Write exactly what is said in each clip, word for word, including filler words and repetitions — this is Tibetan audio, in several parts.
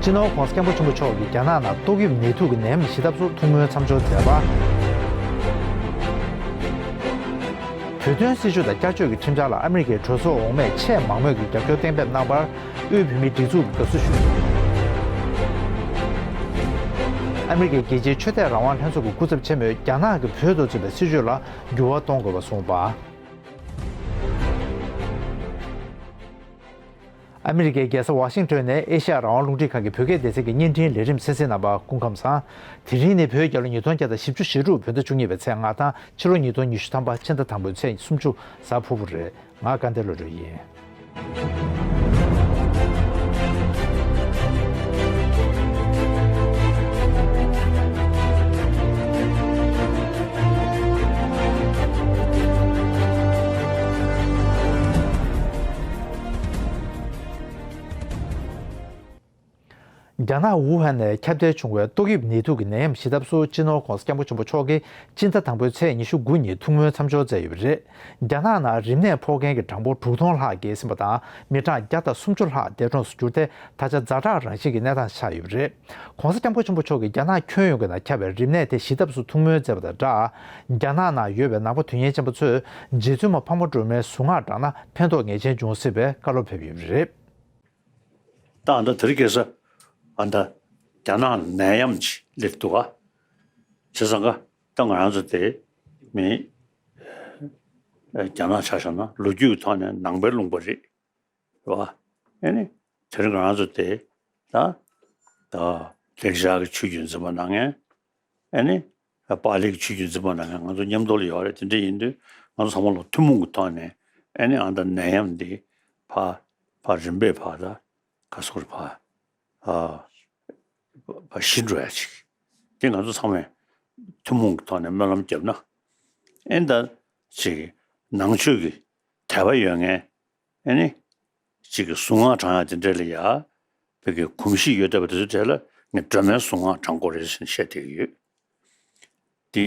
སྤྱི་ནོར་༧གོང་ས་༧སྐྱབས་མགོན་ཆེན་པོ་མཆོག་གིས་རྒྱ་ནག་ནང་ཏོག་དབྱིབས་ནད་དུག་གི་ནད་ཡམས་ཞི་ཐབས་སུ་ཐུགས་སྨོན་མཚམས་སྦྱོར་མཛད་པ། བོད་དོན་སྲིད་བྱུས་དང་བསྐྱར་བཅོས་ཀྱི་ཁྲིམས་འཆར་ལ་ཨ་མི་རི་ཀའི་གྲོས་ཚོགས་འོག་མས་ཆེས་མང་མོས་ཀྱི་རྒྱབ་སྐྱོར་གཏན་འབེབས་གནང་བར། དབུས་བོད་མིའི་སྒྲིག་འཛུགས་ཀྱིས་དགའ་བསུ་ཞུས། ཨ་མི་རི་ཀའི་རྒྱལ་སྤྱིའི་ཆོས་དད་རང་དབང་ལྷན་ཚོགས་ཀྱི་སྐུ་ཚབ་ཆེན་མོས་རྒྱ་ནག་གིས་བོད་དུ་བཙུགས་པའི་སྲིད་བྱུས་ལ་འགྱུར་བ་གཏོང་དགོས་པ་གསུངས་པ། ཨ་མི་རི་ཀའི་རྒྱལ་ས་ཝ་ཤིང་ཊོན་ནས་ཨེ་ཤ་ཡ་རང་དབང་རླུང་འཕྲིན་ཁང་གི་བོད་སྐད་སྡེ་ཚན་གྱི་བརྙན་འཕྲིན་ལས་རིམ་གསན་གཟིགས་གནང་བ་སྐུ་ཁམས་བཟང་། དེ་རིང་ནི་བོད་རྒྱལ་ལོ་ཉིས་སྟོང་བརྒྱ་དང་བཞི་བཅུ་ཞེ་དྲུག་བོད་ཟླ་བཅུ་གཉིས་པའི་ཚེས་ལྔ་དང་ཕྱི་ལོ་ཉིས་སྟོང་ཉི་ཤུ་ཐམ་པ་ཕྱི་ཟླ་དང་པོའི་ཚེས་སུམ་ཅུ་གཟའ་ཕུར་བུ་རེད། ང་དགའ་ལྡན་བློ་གྲོས་ཡིན། རྒྱ་ནག་ཝུ་ཧན་ནས་ཁྱབ་གདལ་བྱུང་བའི་ཏོག་དབྱིབས་ནད་དུག་གི་ནད་ཡམས་ཞི་ཐབས་སུ་སྤྱི་ནོར་༧གོང་ས་༧སྐྱབས་མགོན་ཆེན་པོ་མཆོག་གིས་སྤྱི་ཟླ་དང་པོའི་ཚེས་ཉི་ཤུ་དགུ་ཉིན་ཐུགས་སྨོན་མཚམས་སྦྱོར་མཛད་ཡོད་པ་རེད། རྒྱ་ནག་ནང་རིམས་ནད་ཕོག་མཁན་གྱི་གྲངས་འབོར་དྲུག་སྟོང་ལྷག་བརྒལ་ཟིན་པ་དང་། མི་གྲངས་བརྒྱ་དང་སུམ་ཅུ་ལྷག་འདས་གྲོངས་སུ་གྱུར་ཏེ། ད་ཆ་ཛ་དྲག་རང་བཞིན་གྱི་གནས་སྟངས་ཆགས་ཡོད་པ་རེད། ༧གོང་ས་༧སྐྱབས་མགོན་ཆེན་པོ་མཆོག་གིས་རྒྱ་ནག་ཁྱོན་ཡོངས་ཀྱི་ནང་ཁྱབ་པའི་རིམས་ནད་དེ་ཞི་ཐབས་སུ་ཐུགས་སྨོན་མཛད་པ་དང་སྦྲགས། རྒྱ་ནག་ནང་ཡོད་པའི་ནང་པ་དོན་གཉེར་ཅན་པ་ཚོས་རྗེ་བཙུན་མ་འཕགས་མ་སྒྲོལ་མའི་གཟུངས་སྔགས་བགྲངས་ན་ཕན་ཐོགས་ངེས་ཅན་འབྱུང་སྲིད་པའི་བཀའ་སློབ་ཕེབས་ཡོད་པ་རེད། ད་ཨ་ད་དེ་རིང་ཁ་སང་ཨ་ད་རྒྱ་ནག་ནད་ཡམས་ཅིག་སླེབས་འདུག་ག་བྱས་ཙང་ག་ད་ང་རང་ཚོ་དེ་མི་རྒྱ་ནག་ཆ་བཞག་ན་ལོ་རྒྱུས་ཀྱི་ཐོག་ནས་ནང་པའི་ལུང་པ་རེད། རེད་བ། ཨེ་ནི། དེ་རིང་ང་རང་ཚོ་དེ་ད་ད་ལེགས་སྦྱར་གྱི་ཆོས་བརྒྱུད་འཛིན་པ་གནང་མཁན། ཨེ་ནི། པཱ་ལིའི་ཆོས་བརྒྱུད་འཛིན་པ་གནང་མཁན་ང་ཚོ་མཉམ་དུ་ལ་ཡོད་རེད། དེ་འདྲ་ཡིན་དུས་ང་ཚོ་ཚང་མ་ལ་ཐུན་མོང་གི་ཐོག་ནས་ཨེ་ནི་ཨ་ད་ནད་ཡམས་འདི་ཕར་ཕར་རིམ་པས་ཕར་ད་ག་སོགས་ཕར་ཨ་ཕར་ཞི་འགྲོ་ཡ་ཅིག་དེ་ང་ཚོ་ཚང་མས་ཐུན་མོང་གི་ཐོག་ནས་སྨོན་ལམ་བརྒྱབ་ན་ཨེ་ད་ཅིག་ནང་ཆོས་ཀྱི་དད་པ་ཡོད་མཁན། ཨེ་ནི། གཅིག་གི་གཟུངས་སྔགས་བགྲང་ཡག་དེ་འདྲ་ལ་ཡ། བོད་ཀྱི་གོམས་གཤིས་ཡོད་བསྡད་པ་དེ་ཚོའི་གྲས་ལ་ངས་སྒྲོལ་མའི་གཟུངས་སྔགས་བགྲང་དགོས་རེད་ཟེར་ནས་བཤད་བསྡད་ཀྱི་ཡོད། འདི་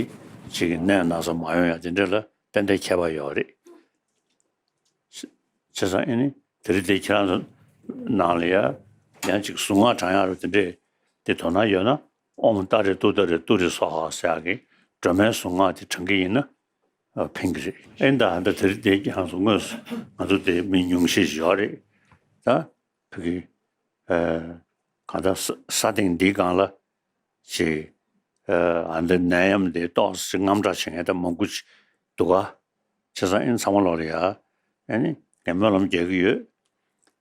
གཅིག་གི་ནད་ན་ཚ་མ་ཡོང་ཡག་དེ་འདྲ་ལ་ཏན་ཏན་ཁྱད་པར་ཡོད་རེད། བྱས་ཙང་ཨེ་ནི་དེ་རིང་དེ་ཁྱེད་རང་ཚོ་ནང་ལ་ཡ། ཡང་གཅིག་གཟུངས་སྔགས་བགྲང་ཡག་རེད་དེ་འདྲས་དེ་དོ་སྣང་ཡོད་ན། ཨོཾ་ཏཱ་རེ་ཏུཏྟཱ་རེ་ཏུ་རེ་སྭཱ་ཧཱ་ཟེར་ཡག་གི་སྒྲོལ་མའི་གཟུངས་སྔགས་དེ་བགྲང་གི་ཡིན་ན། ཕན་གྱི་རེད། ཨེ་ད་ད་དེ་རིང་དེ་ཁྱེད་རང་ཚོ་དངོས་སུ་ང་ཚོ་དེ་མི་ཉུང་ཤས་ཤིག་ཡོད་རེད། ད་བོད་ཀྱི་ཨ་གང་ལྟར་ས་ས་སྟེང་འདིའི་སྒང་ལ་ཅིག་ཨ་འདི་ནད་ཡམས་འདི་ཏོག་ཙམ་དངངས་སྐྲག་བྱེད་མཁན་ད་མང་པོ་ཅིག་འདུག་ག་བྱས་ཙང་ཨེ་ཚང་མ་ལོག་ལ་ཡ་ཨེ་ནི་ངས་སྨོན་ལམ་རྒྱག་གི་ཡོད།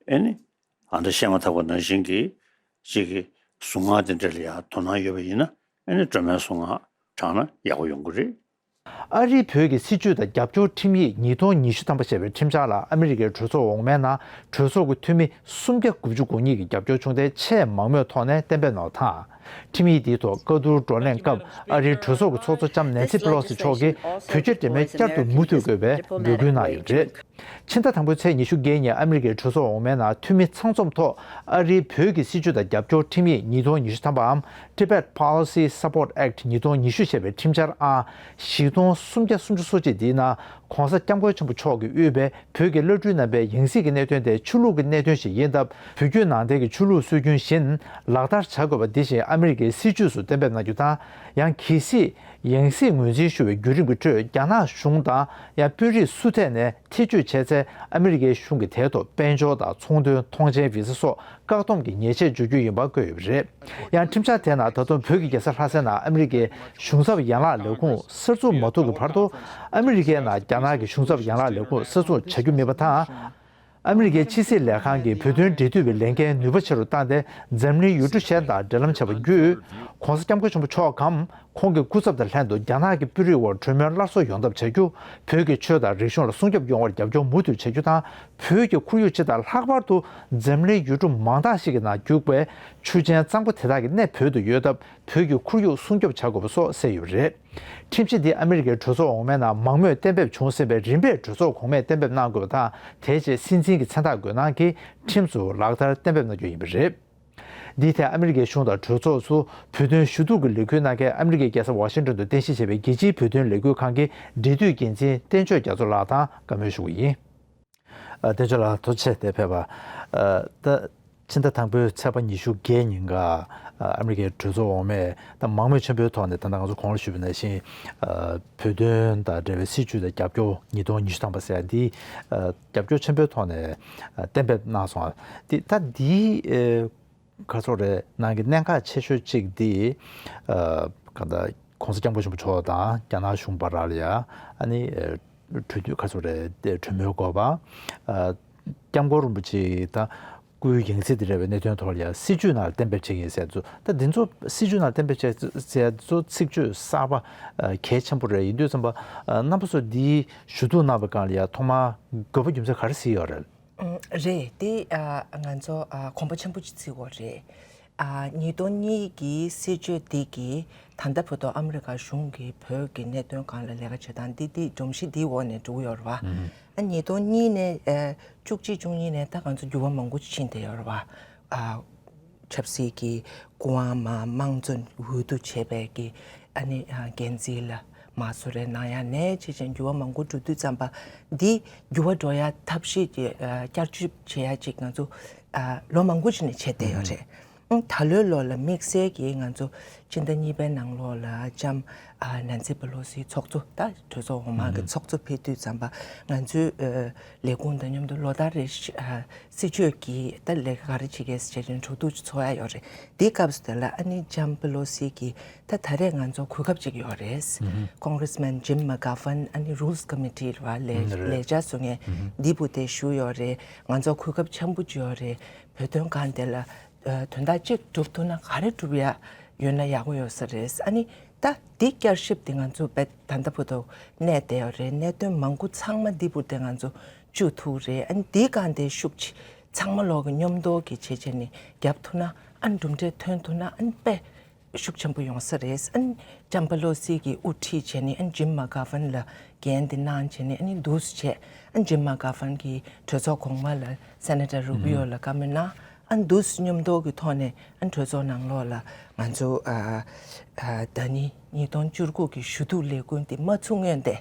ཨེ་ནི་ཨ་ད་བཤད་མ་ཐག་པ་ནང་བཞིན་གྱི་ཅིག་གི་གཟུངས་སྔགས་དེ་འདྲ་ལ་ཡ་དོ་སྣང་ཡོད་པ་ཡིན་ན་ཨེ་ནི་སྒྲོལ་མའི་གཟུངས་སྔགས་བགྲངས་ན་ཡག་པོ་ཡོང་གི་རེད། ཨ་རིའི་བོད་ཀྱི་སྲིད་བྱུས་དང་རྒྱབ་སྐྱོར་ཁྲིམས་ཡིག་ཉིས་སྟོང་ཉི་ཤུ་ཐམ་པ་ཞེས་པའི་ཁྲིམས་འཆར་ལ་ཨ་མི་རི་ཀའི་གྲོས་ཚོགས་འོག་མའི་ནང་གྲོས་ཚོགས་ཀྱི་འཐུས་མི་སུམ་བརྒྱ་དགུ་བཅུ་གོ་གཉིས་ཀྱི་རྒྱབ་སྐྱོར་བྱུང་སྟེ་ཆེས་མང་མོས་ཐོག་ནས་གཏན་འབེབས་གནང་བ་དང་། ཁྲིམས་ཡིག་འདིའི་ཐོག་བཀའ་བསྡུར་བགྲོ་གླེང་སྐབས་ཨ་རིའི་གྲོས་ཚོགས་ཀྱི་ཚོགས་གཙོ་ལྕམ་ནེན་སི་པེ་ལོ་སི་མཆོག་གིས་བོད་རྒྱ་འབྲེལ་མོལ་བསྐྱར་དུ་མུ་མཐུད་དགོས་པའི་འབོད་སྐུལ་གནང་ཡོད་པ་རེད། ཕྱི་ཟླ་དང་པོའི་ཚེས་ཉི་ཤུ་བརྒྱད་ཉིན་ཨ་མི་རི་ཀའི་གྲོས་ཚོགས་འོག་མའི་ནང་འཐུས་མི་ཚང་འཛོམས་ཐོག་ཨ་རིའི་བོད་ཀྱི་སྲིད་བྱུས་དང་རྒྱབ་སྐྱོར་ཁྲིམས་ཡིག་ཉིས་སྟོང་ཉི་ཤུ་ཐམ་པའམ། Tibet Policy Support Act ཉིས་སྟོང་ཉི་ཤུ་ཞེས་པའི་ཁྲིམས་འཆར་ཨང་བཞི་སྟོང་སུམ་བརྒྱ་སུམ་ཅུ་སོ་གཅིག་འདིའི་ནང་༧གོང་ས་༧སྐྱབས་མགོན་ཆེན་པོ་མཆོག་གིས་དབུས་པའི་བོད་ཀྱི་བླ་སྤྲུལ་རྣམ་པའི་ཡང་སྲིད་ཀྱི་གནད་དོན་དེ་ཆོས་ལུགས་ཀྱི་གནད་དོན་ཞིག་ཡིན་སྟབས། བོད་བརྒྱུད་ནང་བསྟན་གྱི་ཆོས་ལུགས་སྲོལ་རྒྱུན་བཞིན་ལག་བསྟར་བྱ་དགོས་པ་འདི་བཞིན་ཨ་མི་རི་ཀའི་སྲིད་བྱུས་སུ་གཏན་འབེབས་གནང་རྒྱུ་དང་། ཡང་གལ་སྲིད་ཡང་སྲིད་ངོས་འཛིན་ཞུ་བའི་བརྒྱུད་རིམ་གྱི་ཁྲོད་རྒྱ་ནག་གཞུང་དང་ཡང་དཔོན་རིགས་སུ་ཐད་ནས་ཐེ་བྱུས་བྱས་ཚེ་ཨ་མི་རི་ཀའི་གཞུང་གིས་དེའི་ཐོག་དཔལ་འབྱོར་དང་ཚོང་དོན་མཐོང་མཆན་བི་ཟ་སོགས་བཀག་སྡོམ་གྱི་ཉེས་ཆད་གཅོད་རྒྱུ་ཡིན་པ་བཀོད་ཡོད་པ་རེད། ཡང་ཁྲིམས་འཆར་དེའི་ནང་ད་དུང་བོད་ཀྱི་རྒྱལ་ས་ལྷ་སའི་ནང་ཨ་མི་རི་ཀའི་གཞུང་ཚབ་ཡན་ལག་ལས་ཁུངས་གསར་འཛུགས་མ་ཐུབ་ཀྱི་བར་དུ། ཨ་མི་རི་ཀའི་ནང་རྒྱ་ནག་གི་གཞུང་ཚབ་ཡན་ལག་ལས་ཁུངས་གསར་འཛུགས་བྱ་རྒྱུ་མིན་པ་དང་། ཨ་མི་རི་ཀའི་ཕྱི་སྲིད་ལས་ཁང་གིས་བོད་དོན་འབྲེལ་མཐུད་པའི་ལས་འགན་ནུས་པ་ཆེ་རུ་བཏང་སྟེ། འཛམ་གླིང་ཡུལ་གྲུ་གཞན་དང་འབྲེལ་ལམ་བྱས་པ་བརྒྱུད། ྋགོང་ས་ྋསྐྱབས་མགོན་ཆེན་པོ་མཆོག་གམ། ཁོང་གི་སྐུ་ཚབ་དང་ལྷན་དུ་རྒྱ་ནག་གི་དཔོན་རིགས་དབར་གྲོས་མོལ་སླར་གསོ་ཡོང་ཐབས་བྱ་རྒྱུ། བོད་ཀྱི་ཆོས་དང་རིག་གཞུང་ལ་སྲུང་སྐྱོབ་ཡོང་བར་རྒྱབ་སྐྱོར་མུ་མཐུད་བྱ་རྒྱུ་དང་། བོད་ཀྱི་ཁོར་ཡུག་སྤྱི་དང་ལྷག་པར་དུ་འཛམ་གླིང་ཡུལ་གྲུ་མང་དག་ཞིག་གི་ནང་རྒྱུག་པའི་ཆུ་ཆེན་གཙང་པོ་དེ་དག་གི་གནས་བོད་དུ་ཡོད་སྟབས། བོད་ཀྱི་ཁོར་ཡུག་སྲུང་སྐྱོབ་བྱ་དགོས་པ་སོགས་གསལ་ཡོད་པ་རེད། ཁྲིམས་གཞི་འདི་ཨ་མི་རི་ཀའི་གྲོས་ཚོགས་འོག་མའི་ནང་མང་མོས་གཏན་འབེབས་བྱུང་ཟིན་པས། རིམ་པས་གྲོས་ཚོགས་གོང་མས་གཏན་འབེབས་གནང་དགོས་པ་དང་། དེའི་རྗེས་སྲིད་འཛིན་གྱི་མཚན་རྟགས་འགོད་གནང་གིས་ཁྲིམས་སུ་ལག་བསྟར་གཏན་འབེབས་གནང་རྒྱུ་ཡིན་པ་རེད། འདིའི་ཐད་ཨ་མི་རི་ཀའི་གཞུང་དང་གྲོས་ཚོགས་སུ་བོད་དོན་ཞུ་གཏུག་གི་ལས་འགུལ་གནང་མཁན་ཨ་མི་རི་ཀའི་རྒྱལ་ས་ཝ་ཤིང་ཏོན་དུ་རྟེན་གཞི་བྱས་པའི་རྒྱལ་སྤྱིའི་བོད་དོན་ལས་འགུལ་ཁང་གི་འབྲེལ་མཐུད་འགན་འཛིན་བསྟན་ཆོས་རྒྱ་མཚོ་ལགས་དང་བཀའ་མོལ་ཞུ་གི་ཡིན། ཨ། བསྟན་ཆོས་ལགས་ཐུགས་རྗེ་ཆེ་དེ་ཕེབས་པ། ཨ། ད་ ཕྱི་ཟླ་དང་པོའི་ཚེས་པ་ཉི་ཤུ་བརྒྱད་ཉིན་ཀ་ཨ་མི་རི་ཀའི་གྲོས་ཚོགས་འོག་མས་ད་མང་མོས་ཆེན་པོའི་ཐོག་ནས། ད་ལྟ་ང་ཚོ་གོང་ལ་ཞུས་པ་ནང་བཞིན་ཨ་བོད་དོན་དང་འབྲེལ་བའི་སྲིད་བྱུས་དང་རྒྱབ་སྐྱོར་ཉིས་སྟོང་ཉི་ཤུ་ཐམ་པ་ཟེར་ཡ་འདི་ཨ་རྒྱབ་སྐྱོར་ཆེན་པོའི་ཐོག་ནས་ཨ་གཏན་འབེབས་གནང་སོང་། འདི་ད་འདིའི་ཨ་ག་ཚོད་རེད། ནང་གི་གནད་འགག་ཆེ་ཤོས་གཅིག་འདི་ཨ་ག་ད་༸གོང་ས་༸སྐྱབས་མགོན་ཆེན་པོ་མཆོག་དང་རྒྱ་ནག་གཞུང་བར་ལ་ཡ་ཨ་ནི་ཨ་གྲོས་མཐུན་ག་ཚོད་རེད། གྲོས་མོལ་དགོས་པ། ཨ་༸སྐྱབས་མགོན་རིན་པོ་ཆེ་ད་སྐུའི་ཡང་སྲིད་དེ་རེད་པའི་གནད་དོན་ཐོག་ལ་ཡང་སྲིད་བྱུས་ནང་ལ་གཏན་འབེབས་བྱེད་ཀྱི་ཡིན་ཟེར་ཚོ། ད་འདི་ཚོ་སྲིད་བྱུས་ནང་གཏན་འབེབས་བྱེད་ཟེར་ཚོ་ཚིག་བརྗོད་གསར་པ་ཨ་གལ་ཆེན་པོ་རེད། ཡིན་དུས་ཙམ་པ་ཨ་རྣམ་པ་ཚོ་འདིའི་ཞུ་གཏུག་གནང་བའི་སྒང་ལ་ཡང་ཐོག་མར་དགོས་པ་རྒྱུ་མཚན་ག་རེ་གཟིགས་ཡོད་རེད། ཨུམ། རེད། དེ་ཨ་ང་ཚོ་ཨ་གོམ་པ་ཆེན་པོ་ཅིག་བརྩི་དགོས་རེད། ཨ་ཉིས་སྟོང་གཉིས་ཀྱི་སྲིད་བྱུས་འདི་གིས་ད་ལྟ་བར་དུ་ཨ་མི་རི་ཀ་གཞུང་གིས་བོད་ཀྱི་གནད་དོན་སྒང་ལ་ལས་ཀ་བྱེད་སྟངས་འདི་འདི་སྒྲོམ་གཞི་འདིའི་འོག་ནས་འགྲོ་གི་ཡོད་རེད་བ། ཨ་ཉིས་སྟོང་གཉིས་ནས་ཨ་བཅུ་གཅིག་བཅུ་གཉིས་ནས་ད་ང་ཚོ་འགྱུར་བ་མང་པོ་ཕྱིན་བསྡད་ཡོད་རེད་བ། ཨ་ཆབ་སྲིད་ཀྱི་སྐུ་དབང་མ་དམངས་གཙོ་འོས་བསྡུ་བྱས་པའི་གི་ཨ་ནི་ཨ་འགན་འཛིན་ལ་མ་སུ་རེ་གནང་ཡ་ནས་བྱས་བྱས་འགྱུར་བ་མང་པོ་འགྲོ་དུས་ཙམ་པ་འདི་འགྱུར་བ་འགྲོ་ཡ་ཐབས་ཤེས་ཀྱི་ཨ་བསྐྱར་བཅོས་བྱེད་ཡ་ཅིག་ང་ཚོ་ཨ་ལོ་མང་པོ་ཅིག་ནས་བྱས་བསྡད་ཡོད་རེད། ཨང་། ད་ལོའི་ལོ་ལ་དམིགས་བསལ་གྱིས་ང་ཚོ་སྤྱི་ཟླ་གཉིས་པའི་ནང་ལོགས་ལ་ལྕམ་ཨ་ནན་སི་པེ་ལོ་སིའི་ཚོགས་གཙོ། ད་གྲོས་ཚོགས་འོག་མ་གི་ཚོགས་གཙོ་ཕེབས་དུས་ཙམ་པ་ང་ཚོའི་ཨ་ལས་ཁུངས་དང་མཉམ་དུ་ལོ་ལྟར་རེ་བཞིན་ཨ་སྲིད་བྱུས་ཀྱི་ད་ལས་ཀ་ག་རེ་བྱེད་ཀྱི་ཟེར་བྱས་ནས་གྲོས་བསྡུར་ཚོགས་ཡ་ཡོད་རེད། དེའི་སྐབས་སུ་དེ་ལ་ཨ་ནི་ལྕམ་པེ་ལོ་སི་གིས་ད་ད་རེས་ང་ཚོ་གོ་སྐབས་ཅིག་ཡོད་རེད། Congressman Jim McGovern ཨ་ནི་Rules Committee ལ་བ་ལས་ལས་བྱ་བཟོ་མཁན་འདི་བུ་དེ་བཞུགས་ཡོད་རེད། ང་ཚོ་གོ་སྐབས་ཆེན་པོ་ཅིག་ཡོད་རེད། བོད་དོན་སྒང་དེ་ལ་ཨ་དོན་དག་གཅིག་སྒྲུབ་ཐུབ་ན་ག་རེ་སྒྲུབ་ཡ་ཡོད་ན་ཡག་པོ་ཡོད་ས་རེད། ཨ་ནི་ད་འདི་བསྐྱར་ཞིབ་དེ་ང་ཚོ་དཔེ་ད་ལྟ་བར་དུ་གནས་བསྡད་ཡོད་རེད། གནད་དོན་མང་པོ་ཚང་མ་འདི་བུ་དེ་ང་ཚོ་བཅུག་ཐུབ་རེད། ཨ་ནི་འདིའི་སྒང་དེ་ཤུགས་ཆེ་ཚང་མ་ལོག་གི་མཉམ་དུ་གི་བྱས་བྱས་ནས་རྒྱབ་ཐུབ་ན། ཨ་ནི་གྲུབ་འབྲས་ཐོན་ཐུབ་ན་ཨ་ནི་དཔེ་ཤུགས་ཆེན་པོ་ཡོང་ས་རེད། ཨ་ནི་ལྕམ་པེ་ལོ་སི་གིས་དབུ་ཁྲིད་བྱས་ནས་ཨ་ནི་Jim McGovern ལ་འགན་དེ་གནང་བྱས་ནས་ཨ་ནི་འདུག་སེ་བྱས། ཨ་ནི་Jim McGovern གིས་གྲོས་ཚོགས་གོང་མ་ལ་Senator Rubio ལ་བཀའ་མོལ་གནང་། ཨ་ནི་འདུག་སེ་མཉམ་དུ་གི་ཐོག་ནས་ཨ་ནི་གྲོས་ཚོགས་ནང་ལོགས་ལ་ང་ཚོ་ཨ་ཨ་ཟླ་ཉིན་ཉིས་སྟོང་བཅུ་དགུ་གི་ཞུ་གཏུག་ལས་འགུལ་འདི་མ་ཚུགས་སྔོན་དེ་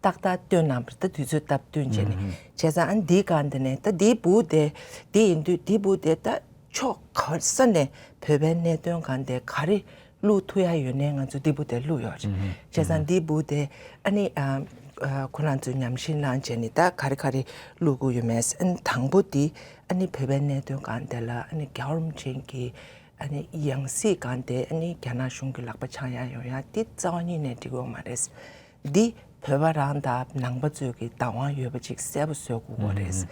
ཏག་ཏག་བཏོན་གནང་བ་རེད། ད་དུས་ཚོད་སྟབས་བསྟུན་བྱས་ནས། བྱས་ཙང་ཨ་ནི་འདིའི་སྒང་དེ་ནས་ད་འདིའི་བུ་དེ་འདི་ཡིན་དུས་འདིའི་བུ་དེ་ད་ཕྱོགས་ག་ས་ནས་བོད་པའི་གནད་དོན་སྒང་དེ་ག་རེ་བླུག་ཐུབ་ཡ་ཡོད་ནའི་ང་ཚོ་འདི་བུ་དེ་བླུག་ཡོད་རེད། བྱས་ཙང་འདི་བུ་དེ་ཨ་ནི་ཨ་ཨ་ཁོ་རང་ཚོས་ཉམས་ཞིབ་གནང་བྱས་ནས་ད་ག་རེ་ག་རེ་བླུག་དགོས་ཡོད་མེད། ཨ་ནི་དང་པོ་འདི་ཨ་ནི་བོད་པའི་གནད་དོན་སྒང་དེ་ལ་ཨ་ནི་རྒྱལ་བ་རིན་པོ་ཆེ་གི་ཨ་ནི་ཡང་སྲིད་སྒང་དེ་ཨ་ནི་རྒྱ་ནག་གཞུང་གི་ལག་པ་འཆང་ཡ་ཡོང་ཡ་འདི་རྩ་བ་ཉིད་ནས་འགྲིག་ཡོད་མ་རེད། འདི་བོད་པ་རང་དང་ནང་པ་ཚོས་ཀྱི་བདག་དབང་ཡོད་པ་ཅིག་གསལ་པོ་བཟོ་དགོས་ཀྱི་རེད།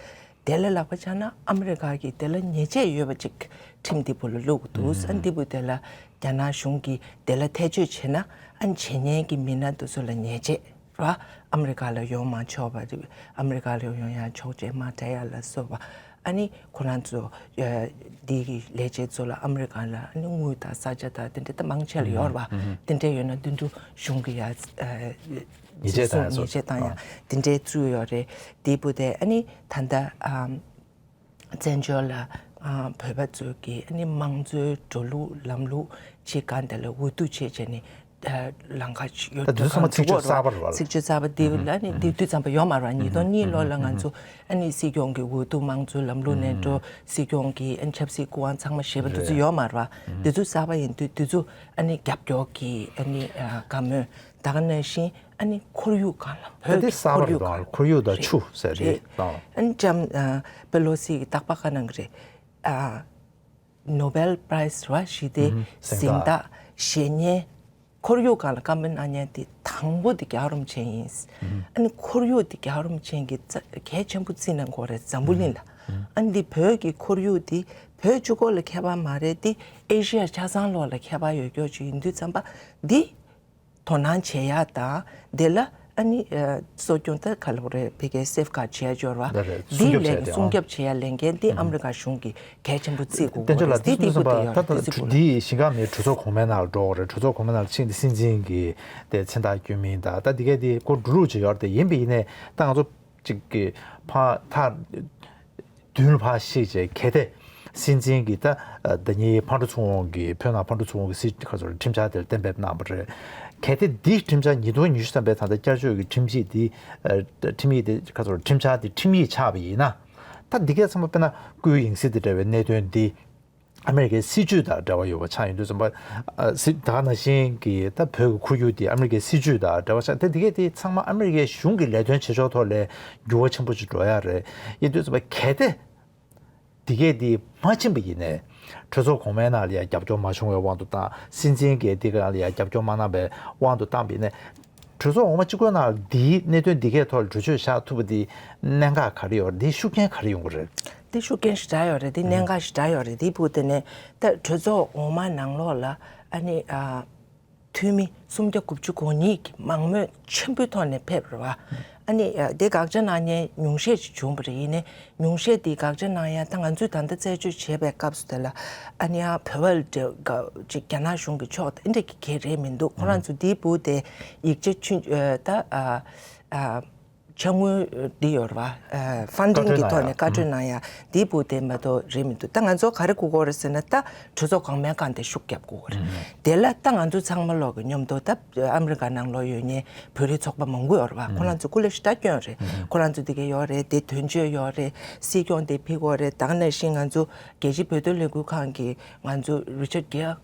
དེ་ལ་ལག་པ་འཆང་ན་ཨ་མི་རི་ཀ་གིས་དེ་ལ་ཉེས་ཆད་ཡོད་པ་ཅིག་ཁྲིམས་འདི་བུ་ལ་བླུག་འདུག་ཨ་འདི་བུ་དེ་ལ་རྒྱ་ནག་གཞུང་གིས་དེ་ལ་ཐེ་བྱུས་བྱས་ན་ཨ་བྱེད་མཁན་གྱི་མི་སྣ་དེ་ཚོ་ལ་ཉེས་ཆད་ར་ཨ་མི་རི་ཀ་ལ་ཡོང་མ་ཆོག་པ། ཨ་མི་རི་ཀ་ལ་ཡོང་ཡ་ཆོག་མཆན་མ་སྤྲད་ཡ་ལ་སོགས་པ། ཨ་ནི་ཁོ་རང་ཚོ་ཨ་འདི་གི་ལས་བྱེད་ཚོ་ལ་ཨ་མི་རི་ཀ་ལ་ཨ་ནི་དངུལ་དང་ས་ཆ་དང་དེ་འདྲ་ད་མང་ཆེ་ལ་ཡོད་རེད་པ། དེ་འདྲ་ཡོད་ན་དེ་ཚོ་གཞུང་གི་ཡ་ཨ་ཉེས་ཆད་བཏང་ཡ་ཉེས་ཆད་བཏང་ཡ་དེ་འདྲའི་བཙུགས་ཡོད་རེད། དེ་བུ་དེ་ཨ་ནི་ད་ལྟ་ཨ་བཙན་བྱོལ་ལ་ཨ་བོད་པ་ཚོ་གི་ཨ་ནི་དམངས་གཙོའི་འགྲོ་ལུགས་ལམ་ལུགས་ཅིག་སྒང་དེ་ལ་འོས་བསྡུ་བྱས་བྱས་ནས་ཨ་ལམ་ཁ་ཅིག་ཡོད། ད་དུས་ཚང་མ་ཚིག་བརྗོད་གསར་པ་རེད་པ། ཚིག་བརྗོད་གསར་པ་དེ་ལ་ནི་དེ་དུས་ཙམ་པ་ཡོད་མ་རེད་པ། ཉིས་སྟོང་གཉིས་ལོ་ལ་ང་ཚོ་ཨ་ནི་སྲིད་སྐྱོང་གི་འོས་བསྡུ་དམངས་གཙོའི་ལམ་ལུགས་ནས་འགྲོ། སྲིད་སྐྱོང་གི་ཨ་ནི་ཆབ་སྲིད་སྐུ་དབང་ཚང་མ་བཞེས་པ་དེ་ཚོ་ཡོད་མ་རེད་པ། དེ་ཚོ་གསར་པ་ཡིན་དུས་དེ་ཚོ་ཨ་ནི་རྒྱབ་སྐྱོར་གྱི་ཨ་ནི་ཨ་བཀའ་མོལ་ད་ག་ནང་བཞིན། ཨ་ནི་ཁོར་ཡུག་སྒང་ལ། ད་བོད་དེ་ཀྱི་གསར་པ་ཁོར་ཡུག་རེད། སྒང་ལ། ཁོར་ཡུག་དང་ཆུ་ཟེར་རེད། རེད། ཨ་ནི་ལྕམ་ཨ་པེ་ལོ་སི་གིས་རྟག་པར་བཀའ་གནང་གི་རེད། ཨ་ནོ་བེལ་པ་རའི་ཛི་རེད་པ། ཞི་བདེའི་གཟེངས་རྟགས་གཟེངས་རྟགས་བཞེས་མཁན། ཁོར་ཡུག་སྒང་ལ་བཀའ་མོལ་གནང་མཁན་དེ་དང་པོ་དེ་རྒྱལ་བ་རིན་པོ་ཆེ་ཡིན། ཨ་ནི་ཁོར་ཡུག་དེ་རྒྱལ་བ་རིན་པོ་ཆེ་གིས་རྩ་གལ་ཆེན་པོ་བརྩིས་གནང་གི་ཡོད་རེད། འཛམ་བུ་གླིང་ལ། ཨ་ནི་འདི་བོད་ཀྱི་ཁོར་ཡུག་འདི་བོད་གཅིག་པོ་ལ་ཁྱད་པར་མ་རེད། འདི་ཨེ་ཤི་ཡ་ཆ་ཚང་ལོགས་ལ་ཁྱད་པར་ཡོད་རྒྱུ་ཅིག་ཡིན་དུས་ཙམ་པ་འདི་དོ་སྣང་བྱེད་ཡ་དང་། དེ་ལ་ཨ་ནི་ཨ་གསོ་སྐྱོང་ད་ག་ལབ་རེད། ཕ་གིའི་སེབ་གྷར་བྱེད་ཡ་འབྱོར་བ། ལ་རེད། འདི་སྲུང་སྐྱོབ་ལས་བྱས་ཏེ། སྲུང་སྐྱོབ་བྱེད་ཡ་ལས་འགན་འདི་ཨ་མི་རི་ཀ་གཞུང་གིས་གལ་ཆེན་པོ་བརྩི་དགོས་ཀྱི་རེད། བསྟན་ཆོས་ལགས། འདི་འདི་འདི་འདི་འདི་འདི་འདི་འདི་འདི་འདི་འདི་འདི་འདི་འདི་ཞིང་ཁ་མའི་གྲོས་ཚོགས་གོང་མའི་ནང་ལ་འགྲོ་དགོས་རེད། གྲོས་ཚོགས་གོང་མའི་ནང་ལ་ཕྱིན་ཏེ་སྲིད་འཛིན་གྱི་དེ་མཚན་རྟགས་བསྐྱོན་མིན་དང་། ད་འདི་གས་འདི་སྐོར་འགྲོ་ལུགས་ཅིག་ཡོད་རེད་དེ། ཡིན་པ་ཡིན་ནའི་ད་ང་ཚོ་ཅིག་གི་ཕ་ཐག་མདུན་ལ་ཕར་བཤིག་བྱས། གལ་ཏེ་སྲིད་འཛིན་གྱིས་ད་ཨ་ཟླ་ཉིན་ཕར་འགྲོ་ཚུར་འོང་གི་བོད་ནང་ཕར་འགྲོ་ཚུར་འོང་གི་སྲིད་ཁ་ཚོར་ཁྲིམས་འཆར་དེར་གཏན་འབེབས་གནང་བ་རེད། གལ་ཏེ་འདི་ཁྲིམས་འཆར་ཉིས་སྟོང་ཉི་ཤུ་ཐམ་པའི་ད་ལྟ་བསྐྱར་བཅོས་ཀྱི་ཁྲིམས་ཡིག་འདི་ཨ་ཁྲིམས་ཡིག་དེ་ཁ་ཚོར་ཁྲིམས་འཆར་དེ་ཁྲིམས་ཡིག་ཆགས་པ་ཡིན་ན། ད་ ད་འདི་གས་ཚང་མ་དཔེར་ན་ཀུའུ་ཡིང་སི་དང་འབྲེལ་བའི་གནད་དོན་འདི་ཨ་མི་རི་ཀའི་སྲིད་ཇུས་དང་འབྲེལ་བ་ཡོད་པ་ཆགས་ཡོང་དུས་ཙམ་པ། ཨ་སྲིད་ད་ག་ནང་བཞིན་གྱི་ད་བོད་ཀྱི་ཁོར་ཡུག་འདི་ཨ་མི་རི་ཀའི་སྲིད་ཇུས་དང་འབྲེལ་བ་ཆགས། ད་འདི་གས་འདི་ཚང་མ་ཨ་མི་རི་ཀའི་གཞུང་གི་ལས་དོན་བྱེད་ཕྱོགས་ཐོག་ལ་འགྱུར་བ་ཆེན་པོ་ཅིག་འགྲོ་ཡ་རེད། ཡིན་དུས་ཙམ་པ་གལ་ཏེ་འདི་གས་འདི་མ་ཕྱིན་པ་ཡིན་ནའི་གྲོས་ཚོགས་གོང་མའི་ནང་ལ་ཡ་རྒྱབ་སྐྱོར་མ་བྱུང་བའི་དབང་དུ་བཏང་། སྲིད་འཛིན་གྱིས་འདི་ག་ལ་ཡ་རྒྱབ་སྐྱོར་མ་གནང་བའི་དབང་དུ་བཏང་པ་ཡིན་ནའི། གྲོས་ཚོགས་འོག་མ་གཅིག་པོའི་ནང་འདིའི་གནད་དོན་འདི་གའི་ཐོག་ལ་གྲོས་ཆོད་བཞག་ཐུབ་པ་འདི་གནད་འགག་ག་རེ་ཡོད་རེད། འདིའི་ཤུགས་རྐྱེན་ག་རེ་ཡོང་གི་རེད། འདི་ཤུགས་རྐྱེན་ཞེ་དྲག་ཡོད་རེད། འདི་གནད་འགག་ཞེ་དྲག་ཡོད་རེད། འདིའི་སྦུག་དེ་ནས་ད་གྲོས་ཚོགས་འོག་མ་ནང་ལོགས་ལ་ཨ་ནི་ཨ་འཐུས་མི་སུམ་བརྒྱ་དགུ་བཅུ་གོ་གཉིས་ཀྱི་མང་མོས་ཆེན་པོའི་ཐོག་ནས་ཕེབས་རེད་བ། ཨ་ནི་ཨ་དེ་དགག་བྱ་གནང་མཁན་ཉུང་ཤས་ཤིག་བྱུང་བ་རེད། ཡིན་ནའི་ཉུང་ཤས་དེ་དགག་བྱ་གནང་ཡ་ད་ང་ཚོས་ད་ལྟ་རྩད་གཅོད་བྱེད་པའི་སྐབས་སུ་དེ་ལ་ཨ་ནི་ཨ་བོད་པ་ལ་འབྲེལ་ག་ཅིག་རྒྱ་ནག་གཞུང་གི་ཕྱོགས་དེ་འདྲ་གི་གལ་རེད་མི་འདུག་ཁོ་རང་ཚོ་དེའི་སྦུག་དེ་ཡིག་ཆ་ཆུ་ཨ་ད་ཨ་ཨ་ཕྱག་དངུལ་འདི་ཡོད་རེད་བ། ཨ་ཕན་ཌིང་གི་ཐོག་ནས་བཀའ་འཁྲོལ་གནང་ཡ་དེའི་སྦུག་དེ་མ་གཏོགས་རེད་མི་འདུག་ད་ང་ཚོ་ག་རེ་དགོས་ཀྱི་ཡོད་རེད་ཟེར་ན་ད་གྲོས་ཚོགས་གོང་མའི་སྒང་དེ་ཤུགས་རྒྱབ་དགོས་ཀྱི་རེད། དེ་ལ་ད་ང་ཚོ་ཚང་མ་ལོག་གི་མཉམ་དུ་ད་ཨ་མི་རི་ཀ་ནང་ལོགས་ཡོད་མཁན་བོད་རིགས་ཚོགས་པ་མང་པོ་ཡོད་རེད་བ། ཁོ་རང་ཚོ་སྐུ་ལས་ཞེ་དྲག་བསྐྱོན་རེད། ཁོ་རང་ཚོ་དེ་ག་ཡོད་རེད། དེ་དོན་གཅོད་ཡོད་རེད། སྲིད་སྐྱོང་དེ་ཕེབས་ཀྱི་ཡོད་རེད། ད་ག་ནང་བཞིན་ང་ཚོ་རྒྱལ་སྤྱིའི་བོད་དོན་ལས་འགུལ་ཁང་གི་ང་ཚོ་རི་ཅར་གྷེར་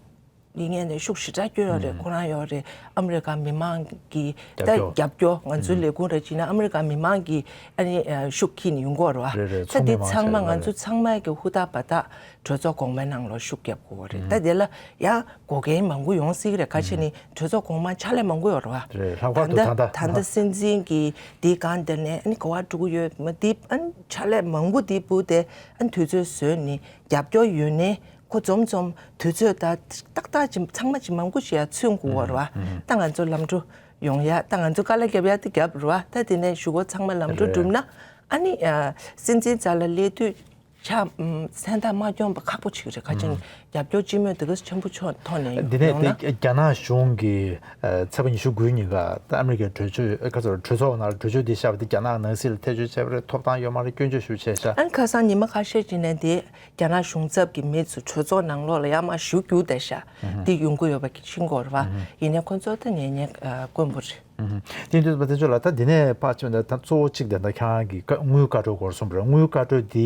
ཡིན་ངེས་ནས་ཤུགས་ཞེ་དྲག་བསྐྱོན་ཡོད་རེད། ཁོ་རང་ཡོད་རེད། ཨ་མི་རི་ཀ་མི་མང་གི་ད་རྒྱབ་སྐྱོར། རྒྱབ་སྐྱོར་ང་ཚོའི་ལས་ཁུངས་རེ་བྱས་ན་ཨ་མི་རི་ཀ་མི་མང་གི་ཨ་ནི་ཤུགས་ཁྱེར་ནས་ཡོང་གི་ཡོད་རེད་བ། རེད་རེད། ད་འདི་ཚང་མ་ང་ཚོ་ཚང་མ་གི་ཧུར་ཐག་འབད་ཐག་གྲོས་ཚོགས་གོང་མའི་ནང་ལོགས་ཤུགས་རྒྱབ་དགོས་རེད། ད་དེ་ལ་ཡང་འགོག་རྐྱེན་མང་པོ་ཡོང་སྲིད་ཀྱི་རེད། ག་ཅི་ནི་གྲོས་ཚོགས་གོང་མ་ཕྱག་ལས་མང་པོ་ཡོད་རེད་བ། རེད། ལྷག་པར་དུ་ད་ད་ལྟ་ད་ལྟ་སྲིད་འཛིན་གྱི་འདི་སྒང་དེ་ནས་ཨ་ནི་ག་པར་འགྲོ་གི་ཡོད་མ་འདི་ཨ་ནི་ཕྱག་ལས་མང་པོ་འདི་སྦུག་དེ་ཨ་ནི་དུས་ཚོད་བཟོས་ནས་རྒྱབ་སྐྱོར་ཡོད་ནའི་ཁོ་འཛོམས་འཛོམས་དུས་ཚོད་ད་ཏག་ཏག་ཅིག་ཚང་མ་ཅིག་མང་པོ་ཞིག་ཡ་ཚུད་དགོས་པ་རེད་བ། ད་ང་ཚོ་ལམ་འགྲོ་ཡོང་ཡ་ད་ང་ཚོ་དཀའ་ལས་རྒྱབ་ཡ་དེ་རྒྱབ་རེད་བ། ད་དེ་ནས་གཞུག་གུ་ཚང་མ་ལམ་འགྲོ་རེད། གྲུབ་ན་ཨ་ནི་ཨ་སྲིད་འཛིན་རྩ་ལ་སླེབས་དུས་ཆ་ཨམ་སེམས་ཐག་མ་གྱོང་པ་ཁག་པོ་ཅིག་རེད། ག་ཅི་ནི་རྒྱབ་སྐྱོར་ལྕི་མོ་དེ་ག་ཆེན་པོ་ཆོག་ཐོག་ནས་འདི་ནས་ཡོང་ན། དེ་རྒྱ་ནག་གཞུང་གིས་ཨ་ཚེས་པ་ཉི་ཤུ་དགུའི་ཉིན་ཀ་ད་ཨ་མི་རི་ཀའི་གྲོས་ཆོད་ཨ་ག་ཚོད་གྲོས་ཚོགས་ནང་གྲོས་ཆོད་འདི་བཞག་པ་དེ་རྒྱ་ནག་ནང་སྲིད་ལ་ཐེ་བྱུས་བྱས་པ་རེད། ཐོབ་ཐང་ཡོད་མ་རེད། སྐྱོན་བརྗོད་ཞུ་བྱས་ཤག་ཨ་ནི་ཁ་སང་ཉི་མ་ཁ་ཤས་ཅིག་ནས་དེ་རྒྱ་ནག་གཞུང་ཚབ་ཀྱི་མི་ཚོ་གྲོས་ཚོགས་ནང་ལོགས་ལ་ཡར་མར་ཞུ་རྒྱུ་བསྡད་ཤག་འདི་ཡོང་གི་ཡོད་པ་ཤེས་ཀྱི་ཡོད་རེད་བ། ཡིན་ནའི་ཁོ་ཚོ་ད་ཉན་ཉན་དཀོན་པོ་རེད། དེ་དུས་བདེ་མཆོག་ལགས། ད་འདི་ནས་ཕར་ཕྱིན་ད་གཙོ་བོ་གཅིག་དེ་ད་ཁྱེད་རང་གི་བཀའ་དངུལ་བཀའ་འཁྲོལ་སྐོར་གསུངས་པ་རེད། དངུལ་བཀའ་འཁྲོལ་འདི་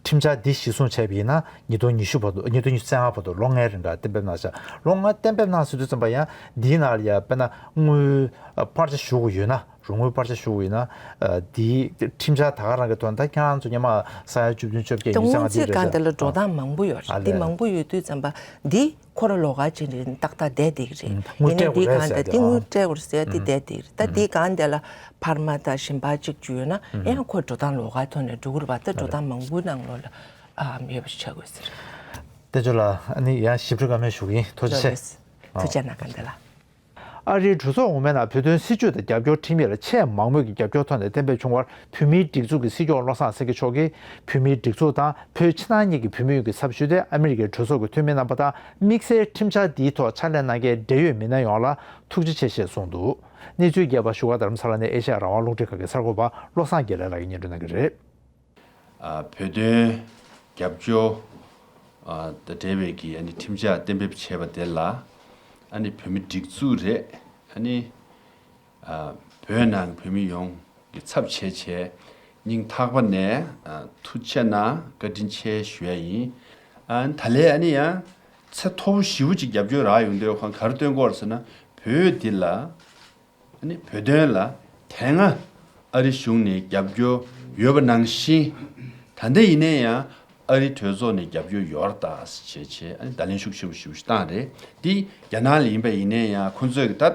ཁྲིམས་འཆར་འདི་གཞིར་བཟུང་བྱས་པ་ཡིན་ན་ཉིས་སྟོང་ཉི་ཤུ་བར་དུ་ཉིས་སྟོང་ཉི་ཤུ་རྩ་ལྔ་བར་དུ་ལོ་ལྔའི་རིང་ག་གཏན་འབེབས་གནང་བཞག་ལོ་ལྔ་གཏན་འབེབས་གནང་ཟེར་དུས་ཙམ་པ་ཡང་འདིའི་ནང་ལ་ཡང་དཔེར་ན་དངུལ་ཨ་སྤར་ཆ་ཞུ་དགོས་ཡོད་ན། རོགས་དངུལ་སྤར་ཆ་ཞུ་དགོས་ཡོད་ན། ཨ་འདིའི་ཁྲིམས་འཆར་ད་ག་རང་གི་ཐོག་ནས་ད་ཁྱེད་རང་ཚོ་སྔོན་མ་ས་ཡ་བཅུ་བདུན་བཅོ་བརྒྱད་ད་ཉི་ཤུ་རྩ་ལྔ་འདི་རེད་ཤག་སྔོན་རྩིས་སྒང་དེ་ལ་འགྲོ་སྟངས་མང་པོ་ཡོད་རེད། ཨ་འདི་ལས་མང་པོ་ཡོད་དུས་ཙམ་པ་འདི་ཁོ་རང་ལོགས་ཀ་ཅིག་རེད། ཏག་ཏག་བསྡད་བསྡད་ཀྱི་རེད། ཡིན་ནའི་འདི་སྒང་དེ་འདི་དངུལ་སྤྲད་དགོས་རེད་ཟེར་ཡ་དེ་བསྡད་བསྡད་ཀྱི་རེད། ད་འདི་སྒང་དེ་ལ་འཕར་མ་དང་ཞིང་པ་གཅིག་བཅུ་ཡོད་ན་ཡང་ཁོ་འགྲོ་སྟངས་ལོགས་ཀ་ཐོག་ནས་འགྲོ་གི་རེད་པ། ད་འགྲོ་སྟངས་མང་པོའི་ནང་ལོགས་ལ་ཨ་ཡོད་པ་ཆགས་དགོས་ཟེར། བདེ་མཆོག་ལགས། ཨ་ནི་ཡང་ཞིབ་ཕྲ་བཀའ་མོལ་ཞུ་གི་ཡིན། ཐུགས་རྗེ་ཆེ། ཐུགས་རྗེ་གནང་། གང་འདྲ་ལ། ཨ་རིའི་གྲོས་ཚོགས་འོག་མའི་ནང་བོད་དོན་སྲིད་བྱུས་དང་རྒྱབ་སྐྱོར་ཁྲིམས་ཡིག་ལ་ཆེས་མང་མོས་ཀྱི་རྒྱབ་སྐྱོར་ཐོག་ནས་གཏན་འབེབས་བྱུང་བར་བོད་མིའི་སྒྲིག་འཛུགས་ཀྱི་སྲིད་སྐྱོང་བློ་བཟང་སེང་གེ་མཆོག་གིས་བོད་མིའི་སྒྲིག་འཛུགས་དང་བོད་ཕྱི་ནང་གཉིས་ཀྱི་བོད་མི་ཡོངས་ཀྱི་ཚབ་ཞུས་ཏེ་ཨ་མི་རི་ཀའི་གྲོས་ཚོགས་ཀྱི་འཐུས་མི་རྣམ་པ་དང་དམིགས་བསལ་ཁྲིམས་འཆར་འདིའི་ཐོག་ཕྱག་ལས་གནང་མཁན་འབྲེལ་ཡོད་མི་སྣ་ཡོངས་ལ་ཐུགས་རྗེ་ཆེ་ཞེས་གསུངས་འདུག་གནས་ཚུལ་རྒྱས་པ་བཞུགས་སྒར་རྡ་རམ་ས་ལ་ནས་ཨེ་ཤ་ཡ་རང་དབང་རླུང་འཕྲིན་ཁང་གི་གསར་འགོད་པ་བློ་བཟང་དགེ་ལེགས་ལགས་ཀྱིས་སྙན་སྒྲོན་གནང་གི་རེད། ཨ་བོད་དོན་རྒྱབ་སྐྱོར་ཨ་དང་འབྲེལ་བའི་གི་ཨ་ནི་ཁྲིམས་འཆར་གཏན་འབེབས་བྱས་པ་དེ་ལ་ཨ་ནི་བོད་མི་སྒྲིག་འཛུགས་རེད། ཨ་ནི་ཨ་བོད་ནང་བོད་མི་ཡོངས་ཀྱི་ཚབ་བྱས་བྱས་སྙིང་ཐག་པ་ནས་ཨ་ཐུགས་རྗེ་ཆེ་གནང་། བཀའ་དྲིན་ཆེ་ཞུ་ཡ་ཡིན། ཨ་ད་ལན་ཨ་ནི་ཡང་ཚད་མཐོ་པོ་ཞེ་པོ་ཅིག་རྒྱབ་སྐྱོར་རག་ཡོང་དུས་ཁོང་ག་རེ་སྟོན་གྱི་ཡོད་རེད་ཟེར་ན་བོད་འདི་ལ། ཨ་ནི་བོད་དོན་ལ་དེ་སྔ་ཨ་རི་གཞུང་ནས་རྒྱབ་སྐྱོར་ཡོད་པ་ནང་བཞིན། ད་ལྟ་ཡིན་ན་ཡང་ཨ་རི་གྲོས་ཚོགས་ནས་རྒྱབ་སྐྱོར་ཡོད་རེད་ད་ཟེར་བྱས་བྱས་ཨ་ནི་བརྡ་ལན་ཤུགས་ཆེན་པོ་ཞེ་པོ་ཞིག་བཏང་རེད། འདི་རྒྱ་ནག་ལ་ཡིན་པ་ཡིན་ན་ཡང་ཁོང་ཚོས་ད་དུས་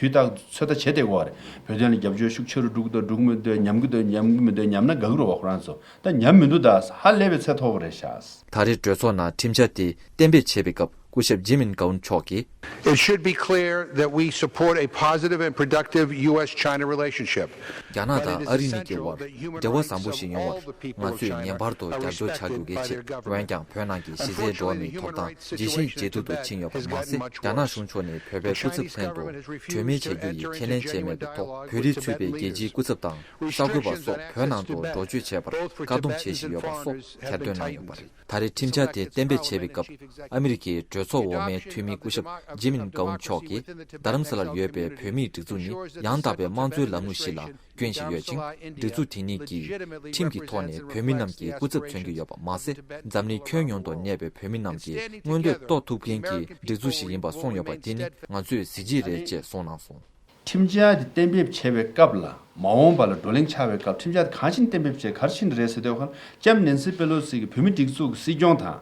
རྟག་ཚོད་ལྟ་བྱེད་བསྡད་ཀྱི་ཡོད་རེད། བོད་དོན་ལ་རྒྱབ་སྐྱོར་ཤུགས་ཆེ་རུ་འགྲོ་གི་འདུག་འགྲོ་གི་མི་འདུག་ཉམས་ཀྱི་འདུག་ཉམས་ཀྱི་མི་འདུག་ཉམས་ན་དགའ་གི་རེད་བ། ཁོ་རང་ཚོ་ད་ཉམས་མི་འདུག་ད་ཧ་ལས་པའི་ཚད་མཐོ་པོ་རེད་ཤག་ད་རེས་གྲོས་ཚོགས་ནང་ཁྲིམས་འཆར་དེ་གཏན་འབེབས་བྱེད་པའི་སྐབས། སྐུ་ཞབས་ཇི་མིན་ཀའོན་མཆོག་གིས། It should be clear that we support a positive and productive U S China relationship. རྒྱ་ནག་དང་ཨ་རི་གཉིས་ཀྱི་དབར་འབྲེལ་བ་བཟང་པོ་ཞིག་ཡོང་བར་ང་ཚོས་ངེས་པར་དུ་རྒྱབ་སྐྱོར་བྱ་རྒྱུ་གལ་ཆེ། འོན་ཀྱང་བོད་ནང་གི་གཞི་རྩའི་འགྲོ་བ་མིའི་ཐོབ་ཐང་ཇེ་ཞན་ཇེ་སྡུག་ཏུ་ཕྱིན་ཡོད་པ་མ་ཟད། རྒྱ་ནག་གཞུང་ཕྱོགས་ནས་བོད་པའི་སྐུ་ཚབ་ལྷན་དུ་གྲོས་མོལ་བྱ་རྒྱུ་ཡི་ཁས་ལེན་བྱས་མེད་པའི་ཐོག་བོད་རིགས་ཚུད་པའི་རྒྱལ་སྤྱིའི་སྐུ་ཚབ་དང་གསར་འགོད་པ་སོགས་བོད་ནང་དུ་འགྲོ་སྐྱོད་བྱེད་པར་བཀག་སྡོམ་བྱེད་བཞིན་ཡོད་པ་སོགས་ཁྱབ་སྟོན་གནང་ཡོད་པ་རེད། ད་རེས་ཁྲིམས་འཆར་དེ་གཏན་འབེབས་བྱས་པའི་སྐབས་ཨ་མི་རི་ཀའི་གྲོས་ གྲོས་ཚོགས་འོག་མའི་འཐུས་མི་སྐུ་ཞབས་ཇི་མིན་ཀའུན་མཆོག་གིས། རྡ་རམ་ས་ལར་ཡོད་པའི་བོད་མིའི་སྒྲིག་འཛུགས་ནི་ཡང་དག་པའི་དམངས་གཙོའི་ལམ་ལུགས་ཤིག་ལ་སྐྱོན་བཞིན་ཡོད་ཅིང་། སྒྲིག་འཛུགས་དེ་ཉིད་ཀྱིས་ཁྲིམས་ཀྱི་ཐོག་ནས་བོད་མི་རྣམས་ཀྱི་སྐུ་ཚབ་མཚོན་གྱི་ཡོད་པ་མ་ཟད། འཛམ་གླིང་ཁྱོན་ཡོངས་དུ་གནས་པའི་བོད་མི་རྣམས་ཀྱི་མངོན་འདོད་རྟོགས་ཐུབ་མཁན་གྱི་སྒྲིག་འཛུགས་ཤིག་ཡིན་པ་གསུངས་ཡོད་པ་དེ་ནི་ང་ཚོས་གཟི་བརྗིད་རེད་ཅེས་གསུངས་གནང་སོང་། ཁྲིམས་འཆར་དེ་གཏན་འབེབས་བྱས་པའི་སྐབས་ལ། མ་འོངས་པ་ལ་བགྲོ་གླེང་བྱ་བའི་སྐབས་ཁྲིམས་འཆར་དེ་གང་ཕྱིན་གཏན་འབེབས་བྱས། ག་རེ་ཕྱིན་རེད་ཟེར་དུས། ཁར་ལྕམ་ནན་སི་པེ་ལོ་སི་གི་བོད་མི་སྒྲིག་འཛུགས་ཀྱི་སྲིད་སྐྱོང་དང་།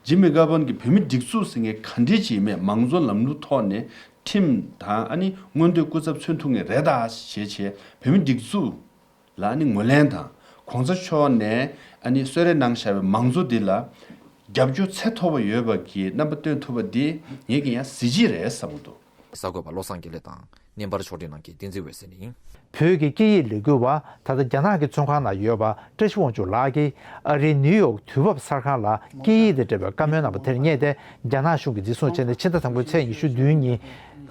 ཇི་མི་ག་བོན་གྱི་བོད་མི་སྒྲིག་འཛུགས་ཟེར་མཁན་ག་འདྲ་ཅིག་ཡིན་མིན་མང་གཙོ་ལམ་ལུགས་ཐོག་ནས་ཁྲིམས་དང་ཨ་ནི་མངོན་འདོད་སྐུ་ཚབ་མཚོན་ཐུབ་མཁན་རེད་ད་ཞེས་བྱས། བོད་མི་སྒྲིག་འཛུགས་ལ་ཨ་ནི་ངོས་ལེན་དང་། གོང་ས་མཆོག་ནས་ཨ་ནི་གསོལ་རས་གནང་བཞག་པའི་མང་གཙོ་འདི་ལ་རྒྱབ་སྐྱོར་ཚད་མཐོ་པོ་ཡོད་པ་གི་རྣམ་པ་སྟོན་ཐུབ་པ་འདི་ངེད་ཀྱི་ཡང་གཟི་བརྗིད་རེད་བསམ་གྱི་འདུག། གསར་འགོད་པ་བློ་བཟང་དགེ་ལེགས་དང་། བརྙན་པར་ཕྱོགས་སྒྲིག་གནང་མཁན་བསྟན་འཛིན་འོད་ཟེར་ཡིན། བོད་ཀྱི་སྐད་ཡིག་ལས་འགུལ་བ། ད་ལྟ་རྒྱ་ནག་གི་བཙོན་ཁང་ནང་ཡོད་པ་བཀྲ་ཤིས་དབང་ཕྱུག་ལགས་ཀྱིས་ཨ་རིའི་ནིའུ་ཡོག་དུས་བབ་གསར་ཁང་ལ་སྐད་ཡིག་དང་འབྲེལ་བའི་བཀའ་མོལ་གནང་པ་དེར་བསྙད་དེ། རྒྱ་ནག་གཞུང་གིས་འཛིན་བཟུང་བྱས་ནས་ཕྱི་ཟླ་དང་པོའི་ཚེས་ཉི་ཤུ་བདུན་ཉིན་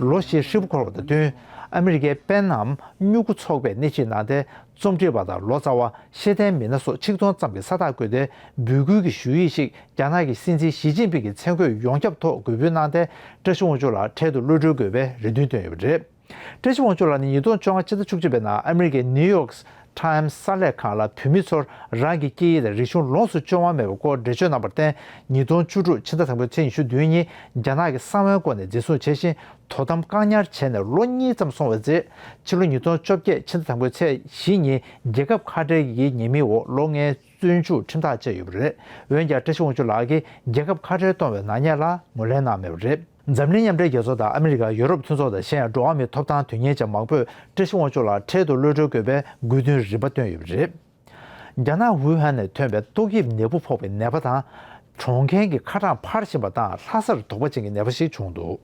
ལོ་ཞེ་ཧྲིལ་པོ་འཁོར་བ་དང་བསྟུན། ཨ་མི་རི་ཀའི་པེན་ནམ་སྨྱུ་གུ་ཚོགས་པས་གནས་ཚུལ་གནང་སྟེ། རྩོམ་སྒྲིག་པ་དང་ལོ་ཙཱ་བ། ཤེས་ལྡན་མི་སྣ་སོགས་ཆིག་སྟོང་ཙམ་གྱིས་ས་རྟགས་བཀོད་དེ། འབོད་སྐུལ་གྱི་ཞུ་ཡིག་ཞིག་རྒྱ་ནག་གི་སྲིད་འཛིན་ཞི་ཅིན་ཕིང་གི་མཚན་འཁོད་ཡོངས་ཁྱབ་ཐོག་འགོད་འབུལ་གནང་སྟེ། བཀྲ་ཤིས་དབང་ཕྱུག་ལགས་འཕྲལ་དུ་གློད་གྲོལ་དགོས་པའི་རེ་འདུན་བཏོན་ཡོད་པ་རེད། བཀྲ་ཤིས་དབང་ཕྱུག་ལགས་ནི་ཉིས་སྟོང་བཅོ་ལྔ་ཕྱི་ཟླ་བཅུ་གཅིག་པའི་ནང་ཨ་མི་རི་ཀའི་ནིའུ་ཡོག་ཊའིམ་གསར་ལས་ཁང་ལ་བོད་མི་ཚོར་རང་གི་སྐད་ཡིག་དང་རིག་གཞུང་ལོངས་སུ་སྤྱོད་དབང་མེད་པའི་སྐོར་འགྲེལ་བརྗོད་གནང་བར་བརྟེན། ཉིས་སྟོང་བཅུ་དྲུག་ཕྱི་ཟླ་དང་པོའི་ཚེས་ཉི་ཤུ་བདུན་ཉིན་རྒྱ་ནག་གི་གསང་བའི་སྒོ་ནས་འཛིན་བཟུང་བྱས་ཤིང་། དོ་དམ་བཀག་ཉར་བྱས་ནས་ལོ་གཉིས་ཙམ་སོང་བའི་རྗེས། ཕྱི་ལོ་ཉིས་སྟོང་བཅོ་བརྒྱད་ཕྱི་ཟླ་དང་པོའི་ཚེས་བཞི་ཉིན་རྒྱལ་ཁབ་ཁ་བྲལ་གྱི་ཉེས་མིང་འོག་ལོ་ལྔའི་བཙོན་འཇུག་ཁྲིམས་ཐག་བཅད་ཡོད་པ་རེད། འོན་ཀྱང་བཀྲ་ཤིས་དབང་ཕྱུག་ལགས་ཀྱིས་རྒྱལ་ཁབ་ཁ་བྲལ་གཏོང་བའི་ནག་ཉེས་ལ་ངོས་ལེན་གནང་མེད་པ་རེད། འཛམ་གླིང་མཉམ་འབྲེལ་རྒྱལ་ཚོགས་དང་ཨ་མི་རི་ཀ། ཡོ་རོབ་མཐུན་ཚོགས་དང་གཞན་ཡང་འགྲོ་བ་མིའི་ཐོབ་ཐང་དོན་གཉེར་ཅན་མང་པོས་བཀྲ་ཤིས་དབང་ཕྱུག་ལགས་འཕྲལ་དུ་གློད་གྲོལ་དགོས་པའི་དགོས་འདུན་རིམ་པ་བཏོན་ཡོད་པ་རེད། རྒྱ་ནག་ཝུ་ཧན་ནས་ཐོན་པའི་ཏོག་དབྱིབས་ནད་འབུ་ཕོག་པའི་ནད་པ་དང་། གྲོངས་མཁན་གྱི་ཁ་གྲངས་འཕར་བཞིན་པ་དང་། ལྷ་སར་དོགས་པ་ཅན་གྱི་ནད་པ་ཞིག་བྱུང་འདུག།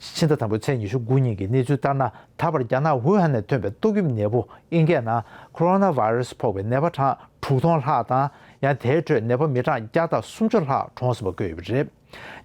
ཕྱི་ཟླ་དང་པོའི་ཚེས་ཉི་ཤུ་དགུ་ཉིན་གྱི་གནས་ཚུལ་ལྟར་ན། ད་བར་རྒྱ་ནག་ཝུ་ཧན་ནས་ཐོན་པའི་ཏོག་དབྱིབས་ནད་འབུ་ཨིན་སྐད་ནང་ཁོ་རོ་ན་ཝའི་རུ་སི་ཕོག་པའི་ནད་པ་གྲངས་དྲུག་སྟོང་ལྷག་དང་། ཡང་དེའི་ཁྲོད་ནད་པ་མི་གྲངས་བརྒྱ་དང་སུམ་ཅུ་ལྷག་གྲོངས་ཟིན་པ་བཀོད་ཡོད་པ་རེད།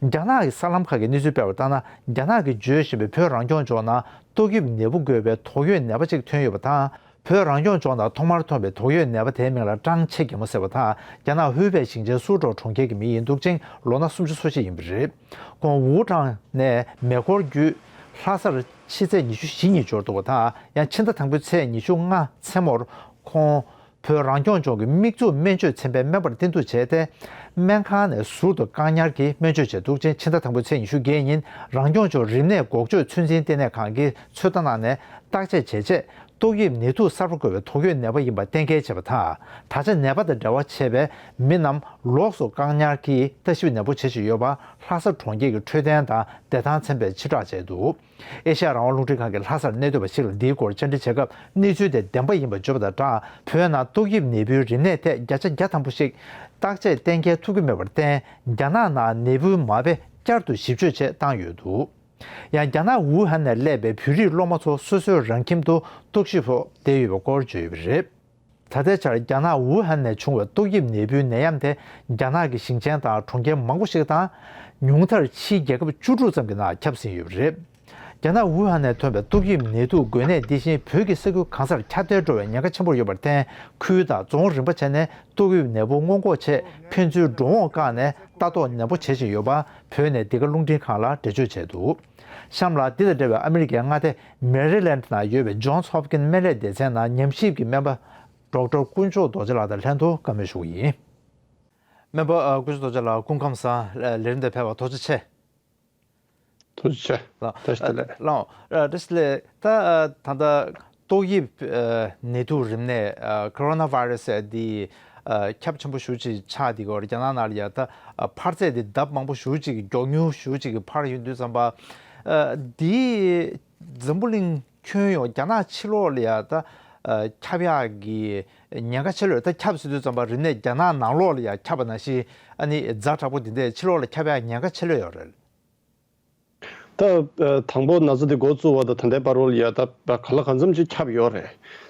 རྒྱ་ནག་གི་གསར་ལམ་ཁག་གིས་གནས་ཚུལ་སྤེལ་བ་ལྟར་ན། རྒྱ་ནག་གིས་བརྗོད་བཞིན་པའི་བོད་རང་སྐྱོང་ལྗོངས་ནང་ཏོག་དབྱིབས་ནད་འབུ་འགོས་པའི་དོགས་ཡོད་ནད་པ་གཅིག་ཐོན་ཡོད་པ་དང་། བོད་རང་སྐྱོང་ལྗོངས་ནང་ཐོག་མར་ཐོན་པའི་དོགས་ཡོད་ནད་པ་དེའི་མིང་ལ་ཀྲང་ཆེ་རྒྱལ་མོ་ཟེར་བ་དང་། རྒྱ་ནག་ཧུའུ་པེ་ཞིང་ཆེན་སུའུ་ཀྲོའུ་གྲོང་ཁྱེར་གྱི་མི་ཡིན་འདུག་ཅིང་། ལོ་ན་སུམ་ཅུ་སོ་བཞི་ཡིན་པ་རེད། ཁོང་ཝུའུ་ཀྲང་ནས་མེ་འཁོར་བརྒྱུད་ལྷ་སར་ཕྱི་ཚེས་ཉི་ཤུ་བཞི་ཉིན་འབྱོར་འདུག་པ་དང་། ཡང་ཕྱི་ཟླ་དང་པོའི་ཚེས་ཉི་ཤུ་ལྔ་མཚན་མོར་ཁོང་བོད་རང་སྐྱོང་ལྗོངས་ཀྱི་མིག་འཛུགས་སྨན་བཅོས་ཚན་པའི་སྨན་པར་བསྟེན་གཏུགས་བྱས་ཏེ། སྨན་ཁང་ནས་ཟུར་དུ་བཀག་ཉར་གྱིས་སྨན་བཅོས་བྱས་འདུག་ཅིང་། ཕྱི་ཟླ་དང་པོའི་ཚེས་ཉི་ཤུ་བརྒྱད་ཉིན་རང་སྐྱོང་ལྗོངས་རིམས་ནད་འགོག་བཅོས་ཚོད་འཛིན་ལྟེ་གནས་ཁང་གིས་ཚོད་ལྟ་གནང་ནས་བརྟག་དཔྱད་བྱས་རྗེས། ཏོག་དབྱིབས་ནད་དུག་གསར་པ་འགོས་པའི་དོགས་ཡོད་ནད་པ་ཡིན་པ་གཏན་འཁེལ་བྱས་པ་དང་། ད་ཆ་ནད་པ་དང་འབྲེལ་བ་ཆད་པའི་མི་རྣམས་ལོགས་སུ་བཀག་ཉར་གྱིས་ལྟ་ཞིབ་ནན་པོ་བྱེད་བཞིན་ཡོད་པ་ལྷ་ས་གྲོང་ཁྱེར་གྱི་འཕྲོད་བསྟེན་དང་བདེ་ཐང་ཚན་པས་ཕྱིར་བསྒྲགས་བྱས་འདུག། ཨེ་ཤ་ཡ་རང་དབང་རླུང་འཕྲིན་ཁང་གིས་ལྷ་སར་གནས་སྡོད་པ་ཞིག་ལ་འདིའི་སྐོར་བཅར་འདྲི་བྱས་སྐབས། གནས་ཚུལ་དེ་བདེན་པ་ཡིན་པ་བརྗོད་པ་དང་སྦྲགས། བོད་ནང་ཏོག་དབྱིབས་ནད་འབུའི་རིམས་ནད་ཐེངས་བརྒྱ་ཆ་བརྒྱ་ཐམ་པ་ཞིག་བརྟག་དཔྱད་གཏན་འཁེལ་ཐུབ་ཀྱི་མེད་པར་བརྟེན། རྒྱ་ནག་ནང་ནད་འབུའི་མ་དཔེ་བསྐྱར་དུ་ཞིབ་དཔྱོད་ཆེད་བཏང་ཡོད་འདུག། ཡང་རྒྱ་ནག་ཝུ་ཧན་ནས་སླེབས་པའི་བོད་རིགས་སློབ་མ་ཚོ་སོ་སོའི་རང་ཁྱིམ་དུ་ཏོག་དབྱིབས་ཕོག་བསྡད་ཡོད་པའི་སྐོར་བརྗོད་ཡོད་པ་རེད། ད་ལྟའི་ཆར་རྒྱ་ནག་ཝུ་ཧན་ནས་བྱུང་བའི་ཏོག་དབྱིབས་ནད་འབུའི་ནད་ཡམས་དེ་རྒྱ་ནག་གི་ཞིང་ཆེན་དང་གྲོང་ཁྱེར་མང་པོ་ཞིག་དང་། ཉུང་མཐར་ཕྱིའི་རྒྱལ་ཁབ་བཅུ་དྲུག་ཙམ་གྱི་ནང་ཁྱབ་ཟིན་ཡོད་པ་རེད། རྒྱ་ནག་ཝུ་ཧན་ནས་ཐོན་པའི་ཏོག་དབྱིབས་ནད་དུག་འགོས་ནད་འདི་བཞིན་བོད་ཀྱི་ས་ཁུལ་གང་སར་ཁྱབ་གདལ་འགྲོ་བའི་ཉེན་ཁ་ཆེན་པོ་ཡོད་པར་བརྟེན། ཁུལ་དང་རྫོང་རིམ་པ་བྱས་ནས་ཏོག་དབྱིབས་ནད་འབུ་སྔོན་འགོག་ཆེད་ཕན་ཚུན་འགྲོ་འོང་བཀག་ནས་ལྟ་རྟོག་ནན་པོ་བྱེད་བཞིན་ཡོད་པ་བོད་ནས་འདི་ག་རླུང་འཕྲིན་ཁང་ལ་འགྲེལ་བརྗོད་བྱས་འདུག། གཤམ་ལ་འདི་དང་འབྲེལ་བའི་ཨ་མི་རི་ཀའི་མངའ་སྡེ་མེ་རི་ལེནཌ་ནང་ཡོད་པའི་ཇོན་སི་ཧོབ་ཀིན་སྨན་ལས་སྡེ་ཚན་ནང་ཉམས་ཞིབ་ཀྱི་སྨན་པ་ཌོག་ཊར་དཀོན་མཆོག་རྡོ་རྗེ་ལགས་དང་ལྷན་དུ་བཀའ་མོལ་ཞུ་གི་ཡིན། སྨན་པ་ཨ། དཀོན་མཆོག་རྡོ་རྗེ་ལགས་སྐུ་ཁམས་བཟང་། ལས་རིམ་དུ་ཕེབས་པར་ཐུགས་རྗེ་ཆེ། ཐུགས་རྗེ་ཆེ། ལགས། བཀྲ་ཤིས་བདེ་ལེགས། ལགས། ཨ། བཀྲ་ཤིས་བདེ་ལེགས། ད་ཨ། ད་ལྟ་ཏོག་དབྱིབས་ཨ། ནད་དུག་རིམས་ནད་ཨ། ཁོ་རོ་ན་ཝའི་རུ་སི་འདི་ཨ། ཁྱབ་ཆེན་པོ་ཞེ་པོ་ཅིག་ཆགས་འདི་སྐོར་རྒྱ་ནག་ནང་ལ་ཡ་ད་ཨ། འཕར་ཚད་འདི་ལྡབ་མང་པོ་ཞེ་པོ་ཅིག་མགྱོགས་མྱུར་ཞེ་པོ་ཅིག་འཕར་ཡོང་དུས་ཙམ་པ། ཨ། འདི་འཛམ་བུ་གླིང་ཁྱོན་ཡོངས་རྒྱ་ནག་ཕྱི་ལོགས་ལ་ཡ་ད་ཨ། ཁྱབ་ཡག་གི་ཉེན་ཁ་ཆེ་ལོས། ད་ཁྱབ་ཟེར་དུས་ཙམ་པ་རིམས་ནད་རྒྱ་ནག་ནང་ལོགས་ལ་ཡ་ཁྱབ་པ་ནང་བཞིན་ཨ་ནི་ཛ་དྲག་པོ་འདི་འདྲས་ཕྱི་ལོགས་ལ་ཁྱབ་ཡག་ཉེན་ཁ་ཆེ་ལོས་ཡོད་རེད། ད་ཨ། དང་པོ་ན་ཚ་འདི་འགོ་བཙུགས་པ་དང་ད་ལྟའི་བར་དུ་ལ་ཡ་ད་ག་ལ་གང་འཚམ་ཅིག་ཁྱབ་ཡོད་རེད།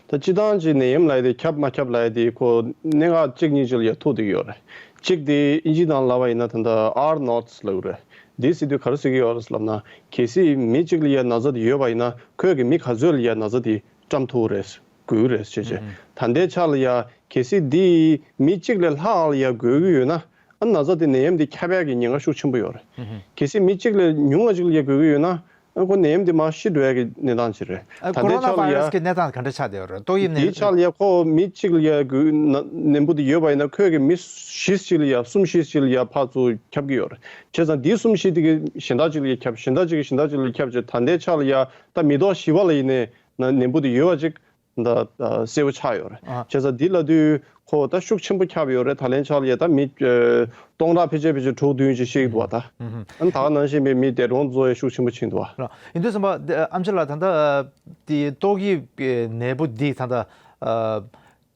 ད་སྤྱིར་བཏང་ཅིག་ནད་ཡམས་ལབ་ཡ་དེ་ཁྱབ་མ་ཁྱབ་ལབ་ཡ་དེ་ཁོ་གནད་འགག་གཅིག་གཉིས་ཅིག་ལ་ཡ་ཐུག་བསྡད་ཀྱི་ཡོད་རེད། གཅིག་དེ་ཨིན་ཇི་ནང་ལབ་པ་ཡིན་ན་ད་ལྟ་ཨར་ནོཊ་ལབ་ཀྱི་རེད། འདི་ཟེར་དུས་ག་རེ་ཟེར་གྱི་ཡོད་རེད་ལབ་ན། གལ་སྲིད་མི་གཅིག་ལ་ཡ་ན་ཚ་དེ་ཡོད་པ་ཡིན་ན་ཁོས་ཀྱི་མི་ག་ཚོད་ལ་ཡ་ན་ཚ་དེ་བཀྲམ་ཐུབ་རེད། འགོས་རེད་ཅེས་བྱས། ད་ལྟའི་ཆ་ལ་ཡ་གལ་སྲིད་འདི་མི་གཅིག་ལས་ལྷག་ལ་ཡ་འགོས་ཀྱི་ཡོད་ན། ཨ་ན་ཚ་དེ་ནད་ཡམས་དེ་ཁྱབ་ཡག་གི་ཉེན་ཁ་ཤུགས་ཆེན་པོ་ཡོད་རེད། ཧུམ་ཧུམ། གལ་སྲིད་མི་གཅིག་ལས་ཉུང་བ་ཅིག་ལ་ཡ་འགོས་ཀྱི་ཡོད་ན། ཨ་ཁོ་ནད་ཡམས་དེ་མར་ཤི་འགྲོ་ཡག་གི་གནས་སྟངས་ཅིག་རེད། ཨ་ད་ལྟའི་ཆར་ལ་ཡ། ཀོ་རོ་ན་བྷའི་ར་སི་གི་གནས་སྟངས་ག་འདྲ་ཆགས་བསྡད་ཡོད་རེད། ཏོག་དབྱིབས་ནད་དེའི་ཆ་ལ་ཡ་ཁོ་མི་གཅིག་ལ་ཡ་འགོས་ན་ནད་འབུ་དེ་ཡོད་པ་ཡིན་ན་ཁོས་གི་མི་བཞི་ཅིག་ལ་ཡ་གསུམ་བཞི་ཅིག་ལ་ཡ་ཕར་ཚུར་ཁྱབ་ཀྱི་ཡོད་རེད། བྱས་ཙང་དེའི་གསུམ་བཞི་དེ་གི་གཞན་དག་ཅིག་ལ་ཡ་ཁྱབ། གཞན་དག་ཅིག་གི་གཞན་དག་ཅིག་ལ་ཡ་ཁྱབ་བྱས། ད་ལྟའི་ཆ་ལ་ཡ་ད་མི་ཐོག་བཞི་པ་ལ་ཡིན་ནའི་ན་ནད་འབུ་དེ་ཡོད་པ་ཅིག་ད་ཨ་གསལ་པོ་ཆགས་ཡོད་རེད། ཨ། བྱས་ཙང་འདི་ལབ་དུས་ཁོ་ད་ཤུགས་ཆེན་པོ་ཁྱབ་ཡོད་རེད། ད་ལན་ཆགས་ལ་ཡ་ད་མི་ཨ་སྟོང་ཕྲག་ཕལ་ཆེར་ཕལ་ཆེར་དྲུག་བདུན་ཅིག་ཤི་འདུག་བ་ད། ཨུ་ཧུམ། ཨ་ནི་ད་ག་ནང་བཞིན་པའི་མི་འདས་གྲོངས་ཚོ་ཡང་ཤུགས་ཆེན་པོ་ཕྱིན་འདུག་བ། ལགས། ཡིན་དུས་ཙམ་པ་འདི་ཨམ་ཆི་ལགས། ད་ལྟ་ཨ་དེ་ཏོག་དབྱིབས་ཀྱི་ནད་འབུ་འདི་ད་ལྟ་ཨ་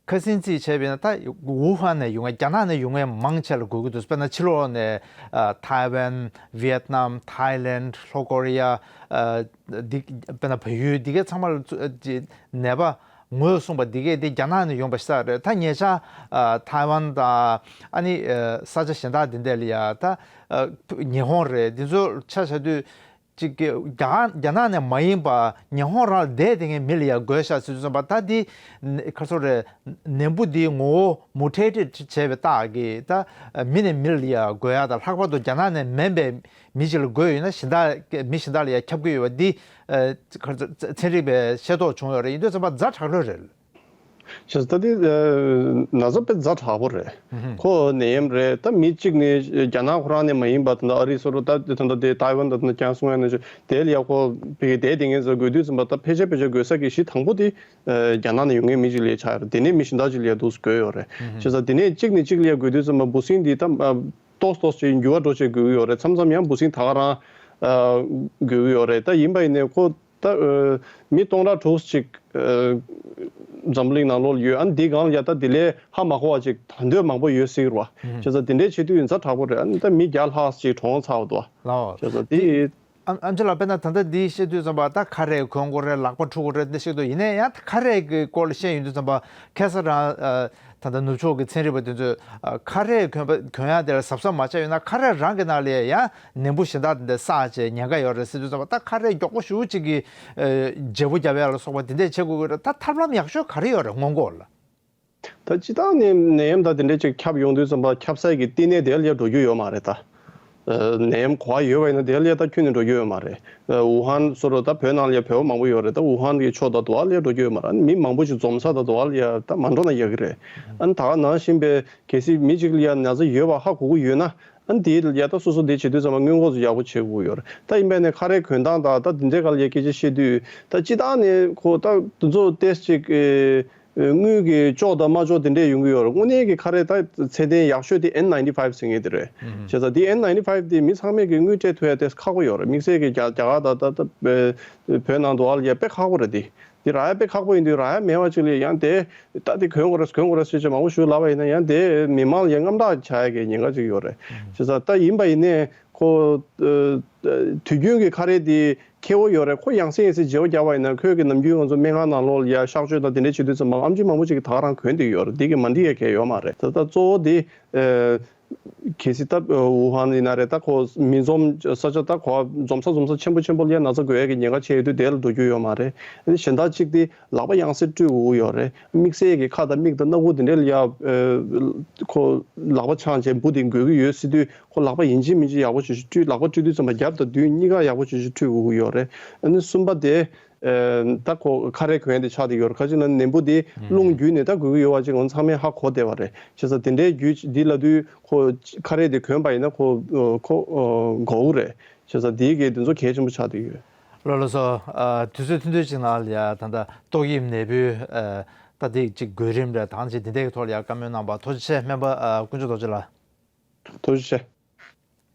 ཁ་སང་རྩིས་བྱས་པ་ཡིན་ན་ད་ཝུ་ཧན་ནས་ཡོང་མཁན། རྒྱ་ནག་ནས་ཡོང་མཁན་མང་ཆེ་ལ་འགོས་ཀྱི་འདུག་དཔེར་ན་ཕྱི་ལོགས་ནས་ཨ་ཐའེ་ཝན། ཝི་ཡེད་ནམ། ཐའི་ལེན། ལྷོ་ཀོ་རི་ཡ། ཨ་འདི་དཔེར་ན་བལ་ཡུལ་འདི་གའི་ཚང་མ་ལ་ཚུ་ཨ་ཅི་ནད་པ་ངོས་བཟུང་བ་འདི་གས་དེ་རྒྱ་ནག་ནས་ཡོང་པ་ཞིག་རེད། ད་ཉེ་ཆར་ཨ་ཐའེ་ཝན་དང་ཨ་ནི་ཨ་ས་ཆ་གཞན་དག་འདི་འདྲ་ལ་ཡ་ད་ཨ་ཉི་ཧོང་རེད། འདི་ཚོ་ཆ་བཞག་དུས་ཅིག་གི་རྒྱ་རྒྱ་ནག་ནས་མ་ཡིན་པ་ཉི་ཧོང་རང་ལ་བསྡད་དེ་མཁན་མི་ལ་ཡ་འགོས་ཤག་ཟེར་དུས་ཙམ་པ། ད་འདི་ཁ་སོ་རེད། ནད་འབུ་འདིའི་ངོ་བོ་མུ་ཊེ་ཊེཌ་བྱས་པའི་རྟགས་ཀྱིས་ད་མི་ནས་མི་ལ་ཡ་འགོས་ཡག་དང་། ལྷག་པར་དུ་རྒྱ་ནག་ནས་མིན་པའི་མི་ཞིག་ལ་འགོས་ཡོད་ན་གཞན་དག་མི་གཞན་དག་ལ་ཡ་ཁྱབ་ཀྱི་ཡོད་པ་འདི་ཨ་ཁ་ཚན་རིག་པས་ཤེས་རྟོགས་བྱུང་ཡོད་རེད། ཡིན་དུས་ཙམ་པ་ཛ་དྲག་ལོས་རེད། བྱས་ཙང་ད་འདི་ཨ་ན་ཚ་དཔེ་ཛ་དྲག་པོ་རེད། ཧུམ་ཧུམ། ཁོ་ནད་ཡམས་རེད། ད་མི་གཅིག་ནི་རྒྱ་ནག་ཁོ་རང་ནས་མ་ཡིན་པ་ད་ལྟ་ཨ་རི་སོགས་རུ་ད་ད་ལྟ་དེ་ཐའེ་ཝན་ད་ལྟ་ཀྱང་གསུང་ཡ་ན་ཆོས་དེ་ལ་ཡ་ཁོ་ཕ་གི་དེ་དེ་ངན་ཟེར་འགོས་དུས་ཙམ་པ་ད་ཕལ་ཆེར་ཕལ་ཆེར་འགོས་ས་གི་གཞི་དང་པོ་དེ་ཨ་རྒྱ་ནག་ནས་ཡོང་མཁན་མི་གཅིག་ལ་ཡ་ཆགས་ཡོད་རེད། དེ་ནས་མི་གཞན་དག་ཅིག་ལ་ཡ་འདུག་སེ་འགོས་ཡོད་རེད། ཧུམ་ཧུམ། བྱས་ཙང་དེ་ནས་གཅིག་ནས་གཅིག་ལ་ཡ་འགོས་དུས་ཙམ་པ་འབུ་སྲིན་འདི་ད་ཨ་ཏོག་ཙམ་ཏོག་ཙམ་ཅིག་འགྱུར་བ་འགྲོ་བྱས་འགོས་ཀྱི་ཡོད་རེད། མཚམས་མཚམས་ཡང་འབུ་སྲིན་ད་ག་རང་ཨ་འགོས་ཀྱི་ཡོད་རེད། ད་ཡིན་པ་ཡིན་ནའི་ཁོ་ད་ཨ་མི་སྟོང་ཕྲག་དྲུག་ཅིག་ཨ་འཛམ་བུ་གླིང་ནང་ལོགས་ལ་ཡོད། ཨ་ནི་འདི་སྒང་ལ་ཡ་ད་དེ་ལས་ཧ་མ་གོ་བ་ཅིག་ད་འདོད་མང་པོ་ཡོད་སྲིད་རེད་བ། ཧུམ། བྱས་ཙང་དེ་འདྲའི་བྱེད་དུས་ཡིན་ཙང་དྲག་པོ་རེད། ཨ་ནི་ད་མི་བརྒྱ་ལྷག་ཅིག་གྲོངས་ཚར་བ་འདུག་བ། ལའོ། བྱས་ཙང་དེ་ཨམ་ཨམ་ཆི་ལགས། དཔེར་ན་ད་ལྟ་འདི་བཤད་དུས་ཙམ་པ་ད་ཁ་རས་གོན་དགོས་རེད། ལག་པ་འཁྲུ་དགོས་རེད། འདི་བཤད་དུས་ཡིན་ནའི་ཡང་ཁ་རས་ཀྱི་སྐོར་ལ་བཤད་ཡོང་དུས་ཙམ་པ་ཁ་སང་རང་ཨ་ད་ལྟ་ནུབ་ཕྱོགས་ཀྱི་ཚན་རིག་པ་དེ་ཚོས་ཨ་ཁ་རས་གོན་པ་གོན་ཡག་དེ་ལ་གཟབ་གཟབ་མ་བྱས་ཡོད་ན་ཁ་རས་རང་གི་ནང་ལ་ཡང་ནད་འབུ་གཞན་དག་དེ་འདྲ་བསགས་བྱས་ཉེན་ཁ་ཡོད་རེད་ཟེར་དུས་ཙམ་པ། ད་ཁ་རས་མགྱོགས་པོ་ཞེ་པོ་ཅིག་གིས་ཨ་བརྗེ་པོ་རྒྱབ་ཡག་ལ་སོགས་པ་དེ་འདྲས་བྱེད་དགོས་ཀྱི་རེད། ད་ཐབས་ལམ་ཡག་ཤོས་ག་རེ་ཡོད་རེད་སྔོན་འགོག་ལ། ད་སྤྱིར་བཏང་ནས་ནད་ཡམས་དང་དེ་འདྲས་ཅིག་ཁྱབ་ཡོང་དུས་ཙམ་པ་ཁྱབ་ས་ཀྱི་བསྟི་གནས་དེ་ལ་ཡ་འགྲོ་རྒྱུ་ཡོད་མ་རེད་ད། ཨ་ནད་ཡམས་གོ་བ་ཡོད་པ་ཡིན་ན་དེ་ལ་ཡ་ད་ཁྱོན་ནས་འགྲོ་རྒྱུ་ཡོད་མ་རེད། ཨ་ཝུ་ཧན་སོགས་རུ་ད་བོད་ནང་ལ་ཡ་བོད་པ་མང་པོ་ཡོད་རེད། ད་ཝུ་ཧན་གྱི་ཕྱོགས་དང་དེ་བ་ལ་ཡ་འགྲོ་རྒྱུ་ཡོད་མ་རེད། ཨ་ནི་མི་མང་པོ་ཞིག་འཛོམས་ས་དང་དེ་བ་ལ་ཡ་ད་མ་འགྲོ་ན་ཡག་གི་རེད། ཨ་ནི་ད་ག་ནང་བཞིན་པའི་གལ་སྲིད་མི་གཅིག་ལ་ཡ་ན་ཚ་ཡོད་པ་ཧ་གོ་གི་ཡོད་ན། ཨ་ནི་དེ་ལ་ཡ་ད་སོ་སོ་དེ་བྱེད་དུས་ཙམ་པ་སྔོན་འགོག་ཚོ་ཡག་པོ་བྱེད་དགོས་ཡོད་རེད། ད་ཡིན་པ་ནས་ཁ་རས་གོན་སྟངས་དང་ད་དེ་འདྲའི་སྒང་ལ་ཡ་སྐད་ཆ་བཤད་དུས་ད་སྤྱིར་བཏང་ནས་ཁོ་ད་དེ་ཚོ་ཏོག་ཙམ་ཅིག་ཨེ་དངུལ་གྱི་ལྕོགས་དང་མ་ལྕོགས་དེ་འདྲས་ཡོང་གི་ཡོད་རེད། དངོས་གནས་ཀྱི་ཁ་རས་ད་ཚད་ལྡན་ཡག་ཤོས་དེ་ཨེན་ནའིན་ཊི་ཕའིབ་ཟེར་མཁན་དེ་རེད། ཨུ་ཧུམ། བྱས་ཙང་དེ་ཨེན་ནའིན་ཊི་ཕའིབ་དེ་མི་ཚང་མས་ཀྱི་དངུལ་སྤྲད་ཐུབ་ཡ་ཏོག་ཙམ་ཁག་པོ་ཡོད་རེད། དམིགས་བསལ་གྱི་རྒྱ་རྒྱ་གར་དང་ད་ད་བོད་ནང་དུ་བ་ལ་ཡ་དཔེ་ཁག་པོ་རེད་དེ། འདི་རག་ཡ་དཔེ་ཁག་པོ་ཡིན་དུས་རག་ཡ་མེད་པ་ཅིག་ལ་ཡང་དེ་ད་དེ་གོན་དགོས་རེད་གོན་དགོས་རེད་ཟེར་བྱས་མང་པོ་ཞིག་ལབ་པ་ཡིན་ན་ཡང་དེ་མི་མང་ལ་ཡང་དངངས་སྐྲག་ཆགས་ཡ་གི་ཉེན་ཁ་ཅིག་ཡོད་རེད། བྱས་ཙང་ད་ཡིན་པ་ཡིན་ནའི་ཁོ་ཨ་དུས་རྒྱུན་གྱི་ཁ་རས་དེ་ཁེ་པོ་ཡོད་རེད། ཁོ་ཡང་སེ་ཡང་སེ་བརྗེ་པོ་རྒྱག་པ་ཡིན་ན་ཁོས་ཀྱི་ནམ་རྒྱུན་ང་ཚོ་སྨན་ཁང་ནང་ལོགས་ལ་ཡ་གཤག་བཅོས་དང་དེ་འདྲས་བྱེད་དུས་ཙམ་པ་ཨེམ་ཆི་མང་པོ་ཅིག་གིས་ད་ག་རང་གོན་བསྡད་ཡོད་རེད། འདི་གི་མ་འགྲིག་ཡ་གང་ཡང་ཡོད་མ་རེད། ད་ད་གཙོ་བོ་དེ་ཨ། གལ་སྲིད་ད་ཝུ་ཧན་ཡིན་ན་རེད། ད་ཁོ་མི་འཛོམས་ས་ཆ་ད་ཁོ་འཛོམས་ས་འཛོམས་ས་ཆེན་པོ་ཆེན་པོ་ལ་ཡ་ན་ཚ་འགོས་ཡས་ཀྱི་ཉེན་ཁ་ཆེ་ཡོད་དུས་དེ་ལ་འགྲོ་རྒྱུ་ཡོད་མ་རེད། ཨ་ནི་གཞན་དག་གཅིག་དེ་ལག་པ་ཡང་སེ་བཀྲུ་དགོས་ཀྱི་ཡོད་རེད། དམིགས་བསལ་གྱི་ཁ་དང་མིག་དང་སྣ་ཁུག་དེ་འདྲ་ལ་ཡ་ཁོ་ལག་པ་འཆང་བྱས་འབུ་དེ་འགོས་ཀྱི་ཡོད་སྲིད་དུས་ཁོ་ལག་པ་ཡིན་གཅིག་མིན་གཅིག་ཡག་པོ་ཞིག་བཀྲུ། ལག་པ་བཀྲུ་དུས་ཙམ་པ་རྒྱབ་དང་མདུན་གཉིས་ཀ་ཡག་པོ་ཞིག་བཀྲུ་དགོས་ཀྱི་ཡོད་རེད། ཨ་ནི་གསུམ་པ་དེ། ཨ་ད་ཁོ་ཁ་རས་གོན་ཏེ་ཆགས་ཏེ་ཡོད་རེད། ཁ་ཅིག་ན་ནད་འབུ་དེ་ཨུམ་རླུང་བརྒྱུད་ནས་ད་འགོས་ཀྱི་ཡོད་པ་ཅིག་ང་ཚང་མས་ཧ་གོ་བསྡད་པ་རེད། བྱས་ཙང་དེ་འདྲའི་རྒྱུད་འདི་ལབ་དུས་ཁོ་ཁ་རས་དེ་གོན་པ་ཡིན་ན་ཁོ་ཁོ་དགོས་ཀྱི་རེད། བྱས་ཙང་དེའི་གི་དེ་ཚོ་གལ་ཆེན་པོ་ཆགས་ཏེ་ཡོད། ལགས་ལགས་སོ། ཨ་དུས་ཚོད་ཐུང་ཐུང་ཅིག་ནང་ལ་ཡ་ད་ལྟ་ཏོག་དབྱིབས་ནད་འབུ་ཨ་ད་དེ་ཅིག་འགོས་རིམ་རེད། དང་ཅིག་དེ་འདྲའི་ཐོག་ལ་ཡ་བཀའ་མོལ་གནང་བ་ཐུགས་རྗེ་ཆེ། སྨན་པ་ཨ་དཀོན་མཆོག་རྡོ་རྗེ་ལགས། ཐུགས་རྗེ་ཆེ།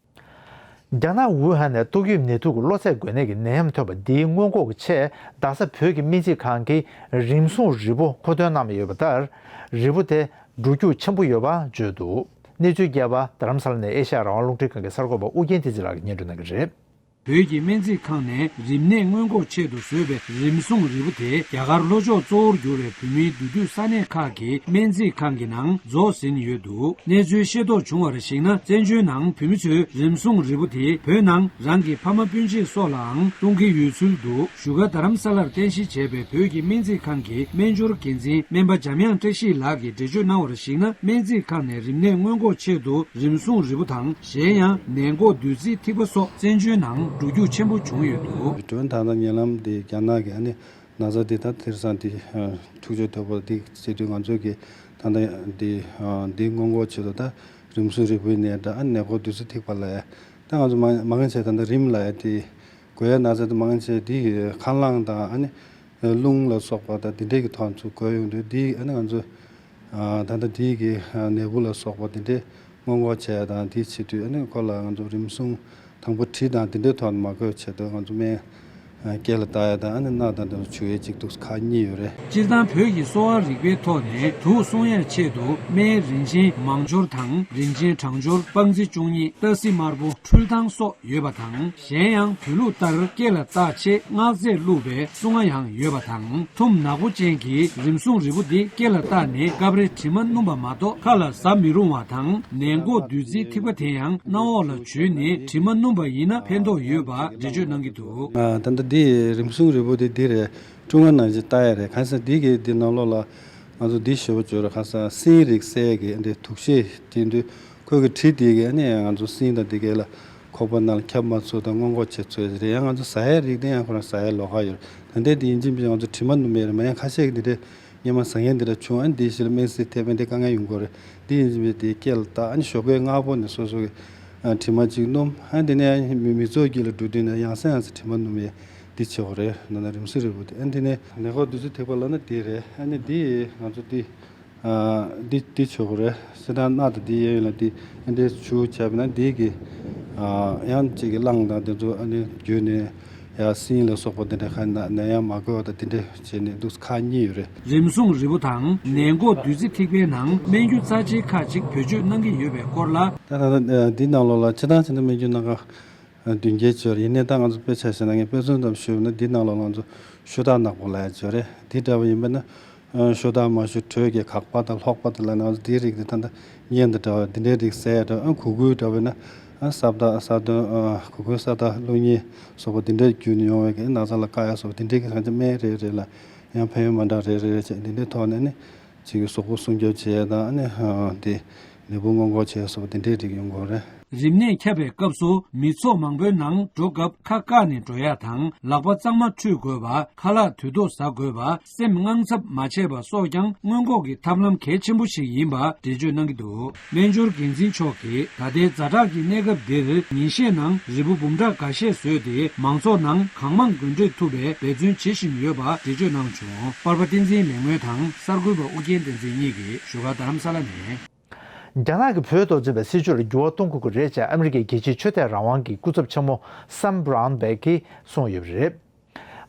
རྒྱ་ནག་ཝུ་ཧན་ནས་ཏོག་དབྱིབས་ནད་དུག་གི་གློ་ཚད་འགོས་ནད་ཀྱི་ནད་ཡམས་ཐོན་པ་འདིའི་སྔོན་འགོག་གི་ཆེད། རྡ་ས་བོད་ཀྱི་སྨན་རྩིས་ཁང་གིས་རིམས་སྲུང་རིལ་བུ་མཁོ་འདོན་གནང་ཡོད་པ་ལྟར། རིལ་བུ་དེ་འགྲོ་རྒྱུག་ཆེན་པོ་ཡོད་པ་བརྗོད་འདུག་གནས་ཚུལ་རྒྱས་པ་རྡ་རམ་ས་ལ་ནས་ཨེ་ཤ་ཡ་རང་དབང་རླུང་འཕྲིན་ཁང་གི་གསར་འགོད་པ་ཨུ་རྒྱན་བསྟན་འཛིན་ལགས་ཀྱིས་སྙན་སྒྲོན་གནང་གི་རེད། བོད་ཀྱི་སྨན་རྩིས་ཁང་ནས་རིམས་ནད་སྔོན་འགོག་ཆེད་དུ་བཟོས་པའི་རིམས་སྲུང་རིལ་བུ་དེ་རྒྱ་གར་ལྷོ་ཕྱོགས་གཙོ་བོར་གྱུར་བའི་བོད་མིའི་འདུས་སྡོད་ས་གནས་ཁག་གི་སྨན་རྩིས་ཁང་གི་ནང་རྫོགས་ཟིན་ཡོད་འདུག་གནས་ཚུལ་ཤེས་རྟོགས་བྱུང་བར་གཞིགས་ན། བཙན་བྱོལ་ནང་བོད་མི་ཚོས་རིམས་སྲུང་རིལ་བུ་དེ་བོད་ནང་རང་གི་ཕ་མ་སྤུན་མཆེད་སོགས་ལའང་གཏོང་གི་ཡོད་ཚུལ་འདུག་བཞུགས་སྒར་རྡ་རམ་ས་ལར་རྟེན་གཞི་བྱས་པའི་བོད་ཀྱི་སྨན་རྩིས་ཁང་གི་སྨན་སྦྱོར་འགན་འཛིན་སྨན་པ་འཇམ་དབྱངས་བཀྲ་ཤིས་ལགས་ཀྱིས་འགྲེལ་བརྗོད་གནང་བར་གཞིགས་ན། སྨན་རྩིས་ཁང་ནས་རིམས་ནད་སྔོན་འགོག་ཆེད་དུ་རིམས་སྲུང་རིལ་བུ་དང་། གཞན་ཡང་ནད་འགོག་བདུད་རྩི་ཐིགས་པ་སོགས་བཙན་བྱོལ་ནང་འགྲོ་རྒྱུགས་ཆེན་པོ་བྱུང་ཡོད་འདུག་དོན་དང་ད་ཉེ་ལམ་དེ་རྒྱ་ནག་གི་ཨ་ནི་ན་ཚ་དེ་དང་དེང་སང་དེ་འཁྲུག་ཆ་དོད་པོ་དེ་བྱེད་དུས། ང་ཚོ་གི་ད་ལྟ་དེ་དེ་སྔོན་འགོག་ཆེད་དུ་ད་རིམས་སྲུང་རིལ་བུའི་ནད་དང་ཨ་ནི་ནད་འགོག་བདུད་རྩི་ཐིགས་པ་ལབ་ཡ། ད་ང་ཚོ་མ་མ་ངན་བྱས་ད་ལྟ་རིམས་ལབ་ཡ་དེ། འགོས་ཡ་ན་ཚ་དེ་མང་ཆེ་དེ་ཁ་རླངས་དང་ཨ་ནི་རླུང་ལ་སོགས་པ་དང་དེ་འདྲས་ཀྱི་ཐོག་ཚུར་འགོས་ཡོང་དུས། དེ་ཨ་ནི་ང་ཚོ་ད་ལྟ་དེའི་གི་ནད་འབུ་ལ་སོགས་པ་དེ་འདྲས་སྔོན་འགོག་བྱས་ཡ་དང་། དེའི་ཆེད་དུ་ཨ་ནི་ཁོ་ལ་ང་ཚོ་རིམས་སྲུང་དང་པོ་དྲི་དང་དེ་འདྲས་ཐོག་ནས་མ་འགོས་ཆེད་དུ་ང་ཚོ་སྨན་སྐེ་ལ་བཏགས་ཡ་དང་ཨ་ནི་རྣག་དང་དེ་ཚོ་བྱུག་ཡ་གཅིག་འདུག་ཁག་གཉིས་ཡོད་རེད། སྤྱིར་བཏང་བོད་ཀྱི་གསོ་བ་རིག་པའི་ཐོག་ནས་དུག་སྲུང་ཡ་ཆེད་དུ་སྨན་རིན་ཆེན་མང་སྦྱོར་དང་། རིན་ཆེན་གྲང་སྦྱོར། སྤང་རྩི་བཅུ་གཉིས། ཏ་སི་དམར་པོ། འཕྲུལ་ཐང་སོགས་ཡོད་པ་དང་། གཞན་ཡང་བོད་ལུགས་ལྟར་སྐེ་ལ་བཏགས་ཆེད་སྔགས་རྫས་བླུགས་པའི་བསྲུང་བ་ཡང་ཡོད་པ་དང་། ཐུམ་ནག་པོ་ཅན་གྱི་རིམས་སྲུང་རིལ་བུ་འདི་སྐེ་ལ་བཏགས་ནས་སྐབས་རེ་དྲི་མ་སྣུམ་པ་མ་གཏོགས་ཁ་ལ་ཟ་མི་རུང་བ་དང་། ནད་འགོག་བདུད་རྩིའི་ཐིགས་པ་དེ་ཡང་སྣ་འོག་ལ་བྱུགས་ནས་དྲི་མ་སྣུམ་པ་ཡིན་ན་ཕན་ཐོགས་ཡོད་པ་འགྲེལ་བརྗོད་གནང་གི་འདུག་ད་ལྟ་འདི་རིམས་སྲུང་རིལ་བུ་འདི་འདི་རེད། ཀྲུང་ཨ་ནང་བཞིན་ལྟ་ཡ་རེད། གང་ཟེར་འདི་གི་འདི་ནང་ལོགས་ལ་ང་ཚོ་འདི་ཞེ་པོ་བརྗོད་རེད། གང་ཟེར་སྲིན་རིགས་བསད་ཀྱི་འདི་དུག་ཤེད་དེ་འདི་ཁོའི་གི་དྲི་དེ་གི་ཨ་ནི་ང་ཚོ་སྲིན་དང་དེ་གས་ལ་ཁོག་པ་ནང་ལ་ཁྱབ་མ་ཚུགས་དང་སྔོན་འགོག་བྱེད་ཚུལ་རེད། ཡང་ང་ཚོ་ཟ་ཡའི་རིགས་དེ་ཡང་ཁོ་རང་ཟ་ཡའི་ལོགས་ཀ་ཡོད་རེད། ད་ལྟའི་དེ་ཡིན་གཅིག་མིན་གཅིག་ང་ཚོ་དྲི་མ་སྣུམ་ཡས་རེད། མ་ཡང་ཁ་ཤས་ཀྱི་འདི་འདྲའི་སྔོན་མ་ཟ་མཁན་འདི་འདྲ་བྱུང་། ཨ་ནི་འདི་ཞིག་ལ་སྨན་རྩིས་ཐེབས་པ་འདི་དཀའ་ངལ་ཡོང་གི་རེད། འདི་ཡིན་གཅིག་མིན་གཅིག་དེ་སྐེ་ལ་བཏགས། ཨ་ནི་ཞོགས་ཀའི་སྔ་པོ་ནས་སོ་སོ་གི་དྲི་མ་གཅིག་སྣོམ། ཨ་ནི་དེ་ནས་མི་མི་ཚོགས་དཀྱིལ་ལ་འགྲོ་དུས་ནས་ཡང་སེ་ཡང་སེ་དྲི་མ་སྣོམ་ཡས་འདི་བྱེད་དགོས་རེད། ནང་ན་རིམས་སྲུང་རིལ་བུ་དེ། ཨ་ནི་དེ་ནས་ནད་འགོག་བདུད་རྩི་ཐིགས་པ་ལབ་ན་དེ་རེད། ཨ་ནི་འདི་ང་ཚོ་འདི་ཨ་འདི་འདི་བྱེད་དགོས་རེད། སྤྱིར་བཏང་རྣག་དང་འདི་ཡས་ཡོད་ན་འདི་ཨ་འདྲས་བྱུག་བྱས་པ་ན་འདི་གི་ཨ་ཡང་གཅིག་གི་རླངས་དང་དེ་ཚོ་ཨ་ནི་བརྒྱུད་ནས་ཡ་སྲིན་ལ་སོགས་པ་དེ་འདྲ་ཁ་ན་ན་ཡང་མ་འགོས་པ་དང་དེ་འདྲས་བྱས་ནས་འདུག་ཁག་གཉིས་ཡོད་རེད། རིམས་སྲུང་རིལ་བུ་དང་ནད་འགོག་བདུད་རྩི་ཐིགས་པའི་ནང་སྨན་རྒྱུ་རྩ་ཆེའི་ཁག་ཅིག་བེད་སྤྱོད་གནང་གི་ཡོད་པའི་སྐོར་ལ། ད་ད་ད་འདི་ནང་ལོགས་ལ་སྤྱིར་བཏང་བྱས་ན་སྨན་རྒྱུ་སྣ་ཁ་བདུན་བརྒྱད་ཅིག་ཡོད་རེད། ཡིན་ནའི་ད་ང་ཚོ་དཔེ་ཆ་བཞག་ན་ངས་དཔེ་མཚོན་ཙམ་ཞུས་པ་ན་འདི་ནང་ལོགས་ལ་ང་ཚོ་ཤུ་དག་ནག་པོ་ལབ་ཡ་ཅིག་ཡོད་རེད། འདི་འདྲ་བ་ཡིན་པ་ན་ཤུ་དག་མ་ཤུ་དྲོད་ཀྱི་གག་པ་དང་ལྷོག་པ་དང་ལབ་ན་ང་ཚོ་འདིའི་རིགས་དེ་ད་ལྟ་གཉན་དང་འདྲ་བ་འདི་འདྲའི་རིགས་བཟས་ཡ་འདྲ། ཨ་གུ་གུལ་འདྲ་བས་ན་ཨ་སྲབ་དག་ས་དོན་ཨ་གུ་གུལ་ས་དག་རླུང་ཉེ་སོགས་པ་འདི་འདྲའི་བརྒྱུད་ནས་ཡོང་བའི་གི་ན་ཚ་ལ་བཀག་ཡ་སོགས་པ་འདི་འདྲའི་གི་ས་ཆ་སྨན་རེ་རེ་ལ་ཡང་ཕན་ཡོན་མ་འདྲ་རེ་རེ་རེ་བྱས་འདི་འདྲའི་ཐོག་ནས་ནི་གཅིག་གི་གཟུགས་པོ་སྲུང་སྐྱོབ་བྱེད་ཡ་དང་ཨ་ནི་དེ་ནད་འབུ་སྔོན་འགོག་བྱེད་ཡ་སོགས་པ་འདི་འདྲའི་རིགས་ཡོང་གི་ཡོད་རེད། རིམས་ནད་ཁྱབ་པའི་སྐབས་སུ་མི་ཚོགས་མང་པོའི་ནང་འགྲོ་སྐབས་ཁ་བཀག་ནས་འགྲོ་ཡ་དང་། ལག་པ་གཙང་མ་འཁྲུད་དགོས་པ། ཁ་ལག་དུས་ཐོག་ཟ་དགོས་པ། སེམས་དངངས་འཚབ་མ་བྱེད་པ་སོགས་ཀྱང་སྔོན་འགོག་གི་ཐབས་ལམ་གལ་ཆེན་པོ་ཞིག་ཡིན་པ་འགྲེལ་བརྗོད་གནང་གི་འདུག་སྨན་སྦྱོར་འགན་འཛིན་མཆོག་གིས་ད་ལྟའི་ཛ་དྲག་གི་གནས་སྐབས་འདིར་ཉིན་ཤས་ནང་རིལ་བུ་འབུམ་ཕྲག་འགའ་ཤས་བཟོས་ཏེ་མང་ཚོགས་ནང་གང་མང་འགོས་འདྲེན་ཐུབ་པའི་འབད་བརྩོན་བྱེད་བཞིན་ཡོད་པ་འགྲེལ་བརྗོད་གནང་བྱུང་། པར་པ་བསྟན་འཛིན་ལེགས་སྨོན་དང་གསར་འགོད་པ་ཨུ་རྒྱན་བསྟན་འཛིན་གཉིས་ཀྱིས་བཞུགས་སྒར་རྡ་རམ་ས་ལ་ནས། རྒྱ་ནག་གིས་བོད་ཐོག་འཛིན་པའི་སྲིད་བྱུས་ལ་འགྱུར་བ་གཏོང་དགོས་ཀྱི་རེད་ཅེས་ཨ་མི་རི་ཀའི་རྒྱལ་སྤྱིའི་ཆོས་དད་རང་དབང་གི་སྐུ་ཚབ་ཆེན་མོ་སམ་བྷ་རའུན་བྷེག་གིས་གསུངས་ཡོད་པ་རེད།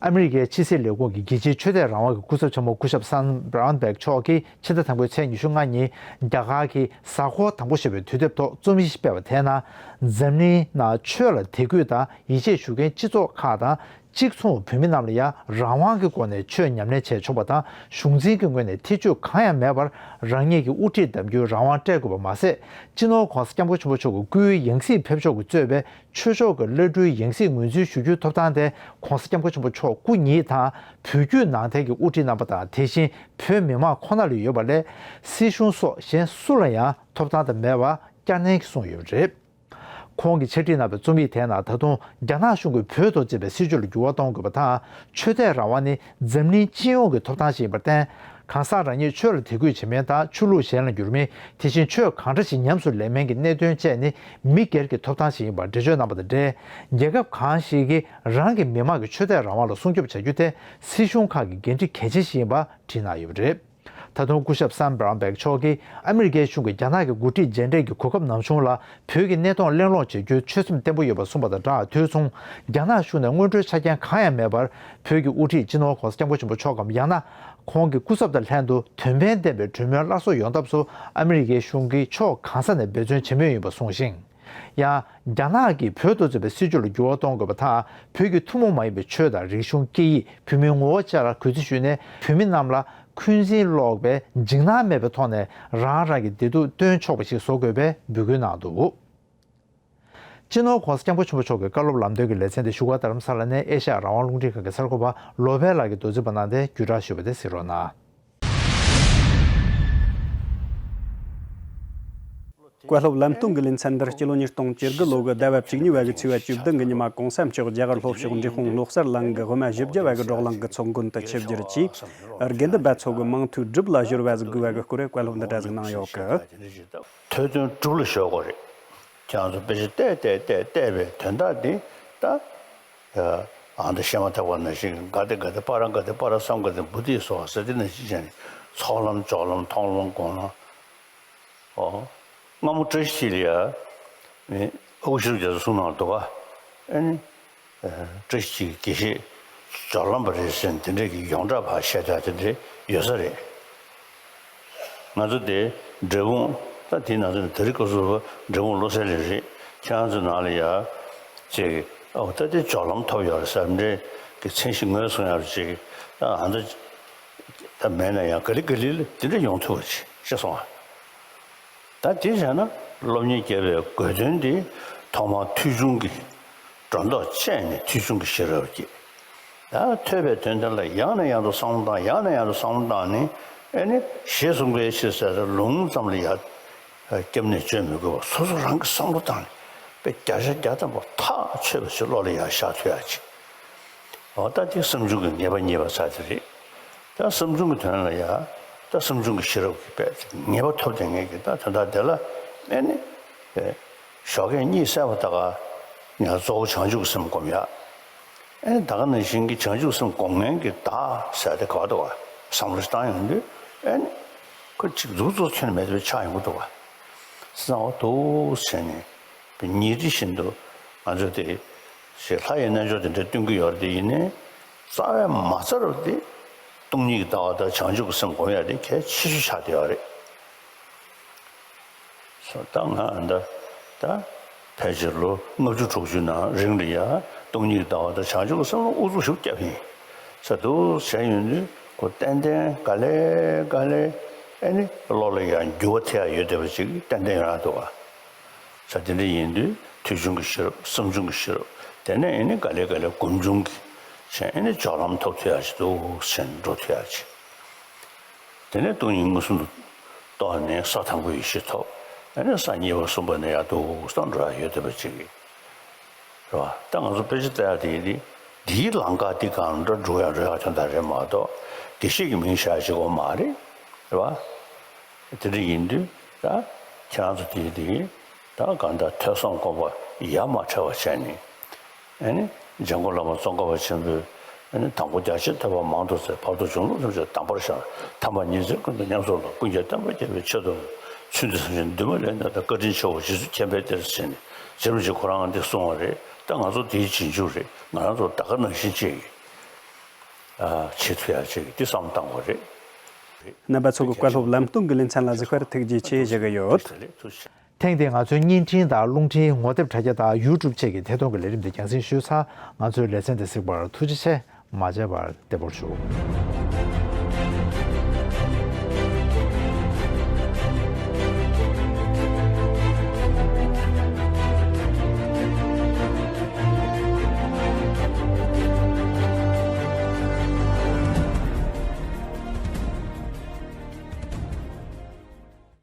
ཨ་མི་རི་ཀའི་ཕྱི་སྲིད་ལས་ཁུངས་ཀྱི་རྒྱལ་སྤྱིའི་ཆོས་དད་རང་དབང་གི་སྐུ་ཚབ་ཆེན་མོ་སྐུ་ཞབས་སམ་བྷ་རའུན་བྷེག་མཆོག་གིས་ཕྱི་ཟླ་དང་པོའི་ཚེས་ཉི་ཤུ་ལྔ་ཉིན་རྒྱ་གར་གྱི་གཟའ་འཁོར་དང་པོ་ཞེས་པའི་དུས་དེབ་ཐོག་རྩོམ་ཡིག་ཞིག་སྤེལ་བ་དེའི་ནང་། འཛམ་གླིང་ནང་ཆོས་ལ་དད་གུས་དང་ཡིད་ཆེས་ཞུ་མཁན་སྤྱི་ཚོགས་ཁག་དང་། གཅིག་མཚུངས་བོད་མི་རྣམས་ལ་ཡང་རང་དབང་གི་སྒོ་ནས་ཆོས་ཉམས་ལེན་བྱས་ཆོག་པ་དང་། གཞུང་འཛིན་གྱི་ངོས་ནས་ཐེ་བྱུས་གང་ཡང་མེད་པར་རང་ཉིད་ཀྱི་དབུ་ཁྲིད་འདེམས་རྒྱུའི་རང་དབང་སྤྲད་དགོས་པ་མ་ཟད། སྤྱི་ནོར་༧གོང་ས་༧སྐྱབས་མགོན་ཆེན་པོ་མཆོག་གི་སྐུའི་ཡང་སྲིད་ཕེབས་ཕྱོགས་ཀྱིས་གཙོས་པའི་ཆོས་ཕྱོགས་ཀྱི་བླ་སྤྲུལ་ཡང་སྲིད་ངོས་འཛིན་ཞུ་རྒྱུའི་ཐོབ་ཐང་དེ་༧གོང་ས་༧སྐྱབས་མགོན་ཆེན་པོ་མཆོག་སྐུ་ཉིད་དང་། བོད་བརྒྱུད་ནང་བསྟན་གྱི་དབུ་ཁྲིད་རྣམ་པ་དང་། དེ་བཞིན་བོད་མི་མང་ཁོ་ན་ལ་ཡོད་པ་ལས། སྲིད་གཞུང་སོགས་གཞན་སུ་ལ་ཡང་ཐོབ་ཐང་དེ་མེད་པ་བསྐྱར་ནན་གྱིས་གསུངས་ཡོད་པ་རེད། ཁོང་གིས་ཕྱག་བྲིས་གནང་བའི་རྩོམ་ཡིག་དེའི་ནང་། ད་དུང་རྒྱ་ནག་གཞུང་གིས་བོད་ཐོག་འཛིན་པའི་སྲིད་བྱུས་ལ་འགྱུར་བ་གཏོང་དགོས་པ་དང་། ཆོས་དད་རང་དབང་ནི་འཛམ་གླིང་སྤྱི་ཡོངས་ཀྱི་ཐོབ་ཐང་ཞིག་ཡིན་པར་བརྟེན། གང་ཟག་རང་ཉིད་ཆོས་ལ་དད་གུས་བྱེད་མིན་དང་། ཆོས་ལུགས་གཞན་ལ་འགྱུར་མིན། དེ་བཞིན་ཆོས་གང་འདྲ་ཞིག་ཉམས་སུ་ལེན་མིན་གྱི་གནད་དོན་བཅས་ནི་མི་སྒེར་གྱི་ཐོབ་ཐང་ཞིག་ཡིན་པར་འགྲེལ་བརྗོད་གནང་བ་དང་འབྲེལ། རྒྱལ་ཁབ་གང་ཞིག་གིས་རང་གི་མི་དམངས་ཀྱི་ཆོས་དད་རང་དབང་ལ་སྲུང་སྐྱོབ་བྱ་རྒྱུ་དེ་སྲིད་གཞུང་ཁག་གི་འགན་འཁྲི་གལ་ཆེན་ཞིག་ཡིན་པ་བྲིས་གནང་ཡོད་པ་རེད། ད་དུང་སྐུ་ཞབས་སམ་བྷ་རའུན་བྷེག་མཆོག་གིས་ཨ་མི་རི་ཀའི་གཞུང་གིས་རྒྱ་ནག་གི་འགོ་ཁྲིད་མཇལ་འཕྲད་ཀྱི་གོ་སྐབས་ནམ་བྱུང་ལ་བོད་ཀྱི་གནས་སྟངས་གླེང་སློང་བྱེད་རྒྱུའི་ཆོད་སེམས་བརྟན་པོ་ཡོད་པ་གསུངས་པ་དང་སྦྲགས། དུས་མཚུངས་རྒྱ་ནག་གཞུང་ནས་སྔོན་འགྲོའི་ཆ་རྐྱེན་གང་ཡང་མེད་པར་བོད་ཀྱི་དབུ་ཁྲིད་སྤྱི་ནོར་༧གོང་ས་༧སྐྱབས་མགོན་ཆེན་པོ་མཆོག་གམ། ཡང་ན་ཁོང་གི་སྐུ་ཚབ་དང་ལྷན་དུ་དོན་ཕན་ལྡན་པའི་གྲོས་མོལ་སླར་གསོ་ཡོང་ཐབས་སུ་ཨ་མི་རི་ཀའི་གཞུང་གིས་ཕྱོགས་གང་ས་ནས་འབད་བརྩོན་བྱེད་མུས་ཡིན་པ་གསུངས་ཤིང་། ཡང་རྒྱ་ནག་གིས་བོད་དུ་མཛད་པའི་སྲིད་བྱུས་ལ་འགྱུར་བ་གཏོང་དགོས་པ་དང་། བོད་ཀྱི་ཐུན་མོང་མ་ཡིན་པའི་ཆོས་དང་རིག་གཞུང་། སྐད་ཡིག་བོད་མིའི་ངོ་བོ་བཅས་ལ་གུས་བརྩི་ཞུས་ནས། བོད་མི་རྣམས་ལ་འཁོན་འཛིན་སློག་པའི་འཇིགས་སྣང་མེད་པའི་ཐོག་ནས་རང་རང་གི་བདེ་སྡུག་སྟོན་ཆོག་པ་ཞིག་བཟོ་དགོས་པའི་འབོད་སྐུལ་གནང་འདུག། སྤྱི་ནོར་༧གོང་ས་༧སྐྱབས་མགོན་ཆེན་པོ་མཆོག་གི་བཀའ་སློབ་ལམ་སྟོན་གྱི་ལེ་ཚན་དེ་བཞུགས་སྒར་རྡ་རམ་ས་ལ་ནས་ཨེ་ཤ་ཡ་རང་དབང་རླུང་འཕྲིན་ཁང་གི་གསར་འགོད་པ་བློ་བྷེ་ལགས་ཀྱིས་མདོ་རྒྱུད་པ་གནང་སྟེ་བརྒྱུད་བསྒྲགས་ཞུས་པ་དེ་གཟིགས་རོགས་གནང་། བཀའ་སློབ་ལམ་སྟོན་གྱི་ལེ་ཚན་འདིར་སྤྱི་ལོ་ཉིས་སྟོང་བཅུ་དགུ་ལོ་གི་ཟླ་བ་བཅུ་གཉིས་པ་གི་ཚེས་པ་བཅུ་བདུན་གྱི་ཉི་མ་གོང་ས་མཆོག་རྒྱ་གར་ལྷོ་ཕྱོགས་འབྲས་སྤུངས་ལོ་གསར་གླིང་གི་སྒོ་མ་བཞི་བརྒྱ་པ་གི་བགྲོ་གླེང་གི་ཚོགས་མགོན་དུ་ཆིབས་བསྒྱུར་གྱིས། དགེ་འདུན་པ་ཚོ་གི་མིང་ཐོའི་སྒྲུབ་ལ་གཞོལ་བ་ཟིག་དགོས་པ་གི་སྐོར་བཀའ་སློབ་འདི་འདྲ་ཟིག་གནང་ཡོད་གི། ཐོས་དོན་སྒྲུབ་ལ་གཞོལ་དགོས་རེད། ཁྱེད་རང་ཚོ་དཔེ་ཆ་བལྟས་བལྟས་བལྟས་བལྟས་པའི་དོན་དག་འདི་ད། ཨ་འདི་བཤད་མ་ཐག་པ་ནང་བཞིན་ག་དེ་ག་དེ་པ་ར་ག་དེ་པ་ར་སམ་ག་དེ་བུ་དེ་སོགས་ཟེར་དེ་ནང་བཞིན་བྱས་ནས་ཚོགས་ལམ་ཅོག་ལམ་མཐོང་ལམ་སྒོམ་ལམ། ཨོ། སྔ་མོ་བཀྲ་ཤིས་འཁྱིལ་ལ་ཡ། ཨ་ཁུ་ཤེས་རབ་རྒྱ་མཚོ་གསུང་གནང་འདུག་ག། ཨ་ནི། བཀྲ་ཤིས་འཁྱིལ་གྱི་དགེ་བཤེས་སྦྱོར་ལམ་པ་རེད་ཟེར་ནས་དེ་འདྲས་ཀྱི་ཡོངས་གྲགས་ཕར་བཤད་ཐུབ་ཡ་དེ་འདྲས་ཡོད་ས་རེད། ང་ཚོ་དེ་འབྲས་སྤུངས་ད་དེའི་ནང་ཚོ་ནས་དེ་རིང་སྐབས་སུ་འབྲས་སྤུངས་བློ་གསལ་གླིང་རེད། ཁྱེད་རང་ཚོའི་ནང་ལ་ཡ་ཅིག་ཨོ་ད་དེ་སྦྱོར་ལམ་ཐོབ་ཡོད་རེད་ཟེར་འདྲས་ཀྱི་མཚན་གཞི་ངོས་བཟུང་ཡ་རེད་ཅིག་ད་ཨ་ད་ད་མེད་ན་ཡང་ག་ལེ་ག་ལེ་ལ་དེ་འདྲས་ཡོང་ཐུབ་པ་ཅིག་ཤེས་སོང་ཨ། ད་དེ་བྱས་ན་སློབ་གཉེར་རྒྱབ་པའི་དགོས་དོན་དེ་ཐོག་མར་ཐོས་བྱུང་གི་སྒྲོ་འདོགས་བཅད་ནས་ཐོས་བྱུང་གི་ཤེས་རབ་ཀྱིས། ད་ཐོས་པའི་དོན་དེ་ལ་ཡང་ནས་ཡང་དུ་བསམ་བློ་བཏང་། ཡང་ནས་ཡང་དུ་བསམ་བློ་བཏང་ནས་ཨེ་ནི་ཞེས་གསུངས་པའི་ཕྱིར་ཟེར་ལུང་ཙམ་ལ་ཡ་སྐྱབས་གནས་བཅོལ་མི་དགོས་པར་སོ་སོ་རང་གིས་བསམ་བློ་བཏང་ནས་དཔེ་བརྒྱ་ཆ་བརྒྱ་ཐམ་པ་ཐག་ཆོད་པ་ཞིག་བློ་ལ་ཡ་ཤར་ཐུབ་ཡ་ཅིག་འོ་ད་དེ་བསམ་བྱུང་གི་ངེས་པ་རྙེད་པ་ཚར་དེ་རེད། ད་བསམ་བྱུང་གི་དོན་ལ་ཡ་ད་བསམ་བྱུང་གི་ཤེས་རབ་ཀྱི་དཔེ་ངེས་པ་ཐོབ་དེ་ངེས་ཀྱི་ད་དོན་དག་དེ་ལ་ཨེ་ནི་ཞོགས་ཀས་གཉིད་སད་པ་ད་ག་ཡང་གཙོ་བོ་བྱང་ཆུབ་ཀྱི་སེམས་སྒོམ་ཡ། ཨེ་ནི་ད་ག་ནང་བཞིན་གྱི་བྱང་ཆུབ་སེམས་སྒོམ་མཁན་གྱི་བདག་ཟེར་དེ་ག་བ་འདུག་བ་བསམ་བློ་ཞིག་བཏང་ཡོང་དུས་ཨེ་ནི་ཁོ་གཅིག་གཟུགས་གཙོ་ཁྱོན་ནས་མེད་པའི་ཆགས་ཡོང་གི་འདུག་བ། སྣང་བ་འདུག་བྱས་ནས་ཉིན་རེ་བཞིན་དུ་ང་ཚོ་དེ་ཞེས་ལྷ་ཡི་རྣལ་འབྱོར་དེ་འདྲ་སྟོན་གྱི་ཡོད་རེད། དེ་ཡིན་ནའི་རྩ་བའི་མ་རྩ་རུ་དེ་སྟོང་ཉིད་ཀྱི་ལྟ་བ་དང་བྱང་ཆུབ་ཀྱི་སེམས་སྒོམ་ཡ་དེ་གལ་ཆེ་ཤོས་ཆགས་བསྡད་ཡོད་རེད། སོ་ད་ང་འདི་ད་ཕལ་ཆེར་ལོ་ལྔ་བཅུ་དྲུག་ཅུ་ནང་རིང་ལ་ཡ་སྟོང་ཉིད་ཀྱི་ལྟ་བ་དང་བྱང་ཆུབ་ཀྱི་སེམས་ལ་ཨུ་ཚུགས་ཤུགས་བརྒྱབ་ཡིན་ས་འདུག་བྱས་ཡོང་དུས་ཁོ་ཏན་ཏན་ག་ལེ་ག་ལེ་ཨེ་ནི་བློ་ལ་ཡང་འགྱུར་བ་ཐེབས་ཡ་ཡོད་བསྡད་པ་ཅིག་ཏན་ཏན་ཡོང་ཡ་འདུག་བ། ས་དེ་འདྲ་ཡིན་དུས་ཐོས་བྱུང་གི་ཤེས་རབ་བསམ་བྱུང་གི་ཤེས་རབ་དེ་ནས་ཨེ་ནི་ག་ལེ་ག་ལེ་སྒོམ་བྱུང་གི་བྱས་ཨེ་ནི་སྦྱོར་ལམ་ཐོབ་ཐུབ་ཡ་ཅིག་འདུག་བྱས་ནས་འགྲོ་ཐུབ་ཡ་ཅིག་དེ་ནས་སྟོང་ཉིད་མངོན་སུམ་དུ་རྟོགས་ནས་ས་དང་པོ་ཡེ་ཤེས་ཐོབ། ཨེ་ནི་ས་གཉིས་པ་གསུམ་པ་ནས་ཡར་འདུག་སེ་འགྲོ་ཡ་ཡོད་བསྡད་པ་ཅིག་རེད་བ། ད་ང་ཚོ་དཔེ་ཆ་ལྟ་ཡ་དེ་ཡིན་དུས་འདིའི་ལམ་ཁ་འདི་གང་འདྲ་འགྲོ་ཡ་འགྲོ་ཡ་དོན་དག་རེད་མ་གཏོགས་དགེ་བཤེས་ཀྱི་མིང་བཞག་ཡ་ཅིག་ཡོད་མ་རེད་རེད་བ། དེ་འདྲ་ཡིན་དུས་ད་ཁྱེད་རང་ཚོ་དེ་དེ་ད་གང་ལྟར་ཐོས་བསམ་སྒོམ་པ་ཡ་མ་བྲལ་བ་བྱས་ནས་ཨ་ནི་འཇམ་མགོན་བླ་མ་ཙོང་ཁ་པ་ཆེན་པོས་ཨ་ནི་དང་པོ་རྒྱ་ཆེར་ཐོས་པ་མང་དུ་བཙལ། བར་དུ་གཞུང་ལུགས་ཐམས་ཅད་གདམས་པར་ཤར། ཐ་མ་ཉི་ཚེ་ཀུན་ཏུ་ཉམས་སུ་བླང་། ཀུན་ཀྱང་བསྟན་པ་རྒྱས་པའི་ཆེད་དུ་བླང་། ཚུལ་འདི་བཟུང་ཞིང་འདུན་མ་ལས་འདས་དང་། བཀའ་དྲིན་ཆེའོ་རྗེ་བཙུན་མཁྱེན་པའི་གཏེར་ཟེར་ནས་རྗེ་རིན་པོ་ཆེ་ཁོ་རང་འདི་གསུངས་པ་རེད། ད་ང་ཚོ་དེའི་རྗེས་འཇུག་རེད། ང་རང་ཚོ་ད་ག་ནང་བཞིན་བྱེད་ཀྱི་ཨ་བྱེད་ཐུབ་ཡ་བྱེད་ཀྱི་འདི་བསམ་བཏང་དགོས་རེད། རྣམ་པ་ཚོ་གི་བཀའ་སློབ་ལམ་སྟོན་གྱི་ལེ་ཚན་ལ་གཟིགས་པར་ཐུགས་རྗེ་ཆེ་ཞུ་གི་ཡོད། ཐེངས་འདིའི་ང་ཚོའི་བརྙན་འཕྲིན་དང་རླུང་འཕྲིན་ངོ་དེབ་དྲ་རྒྱ་དང་ཡུ་ཊུབ་བཅས་ཀྱི་ཐད་གཏོང་གི་ལས་རིམ་འདི་རྒྱང་སྲིང་ཞུས་ཚར། ང་ཚོའི་ལེ་ཚན་འདི་གཟིགས་པར་ཐུགས་རྗེ་ཆེ། མ་མཇལ་བར་བདེ་པོར་བཞུགས།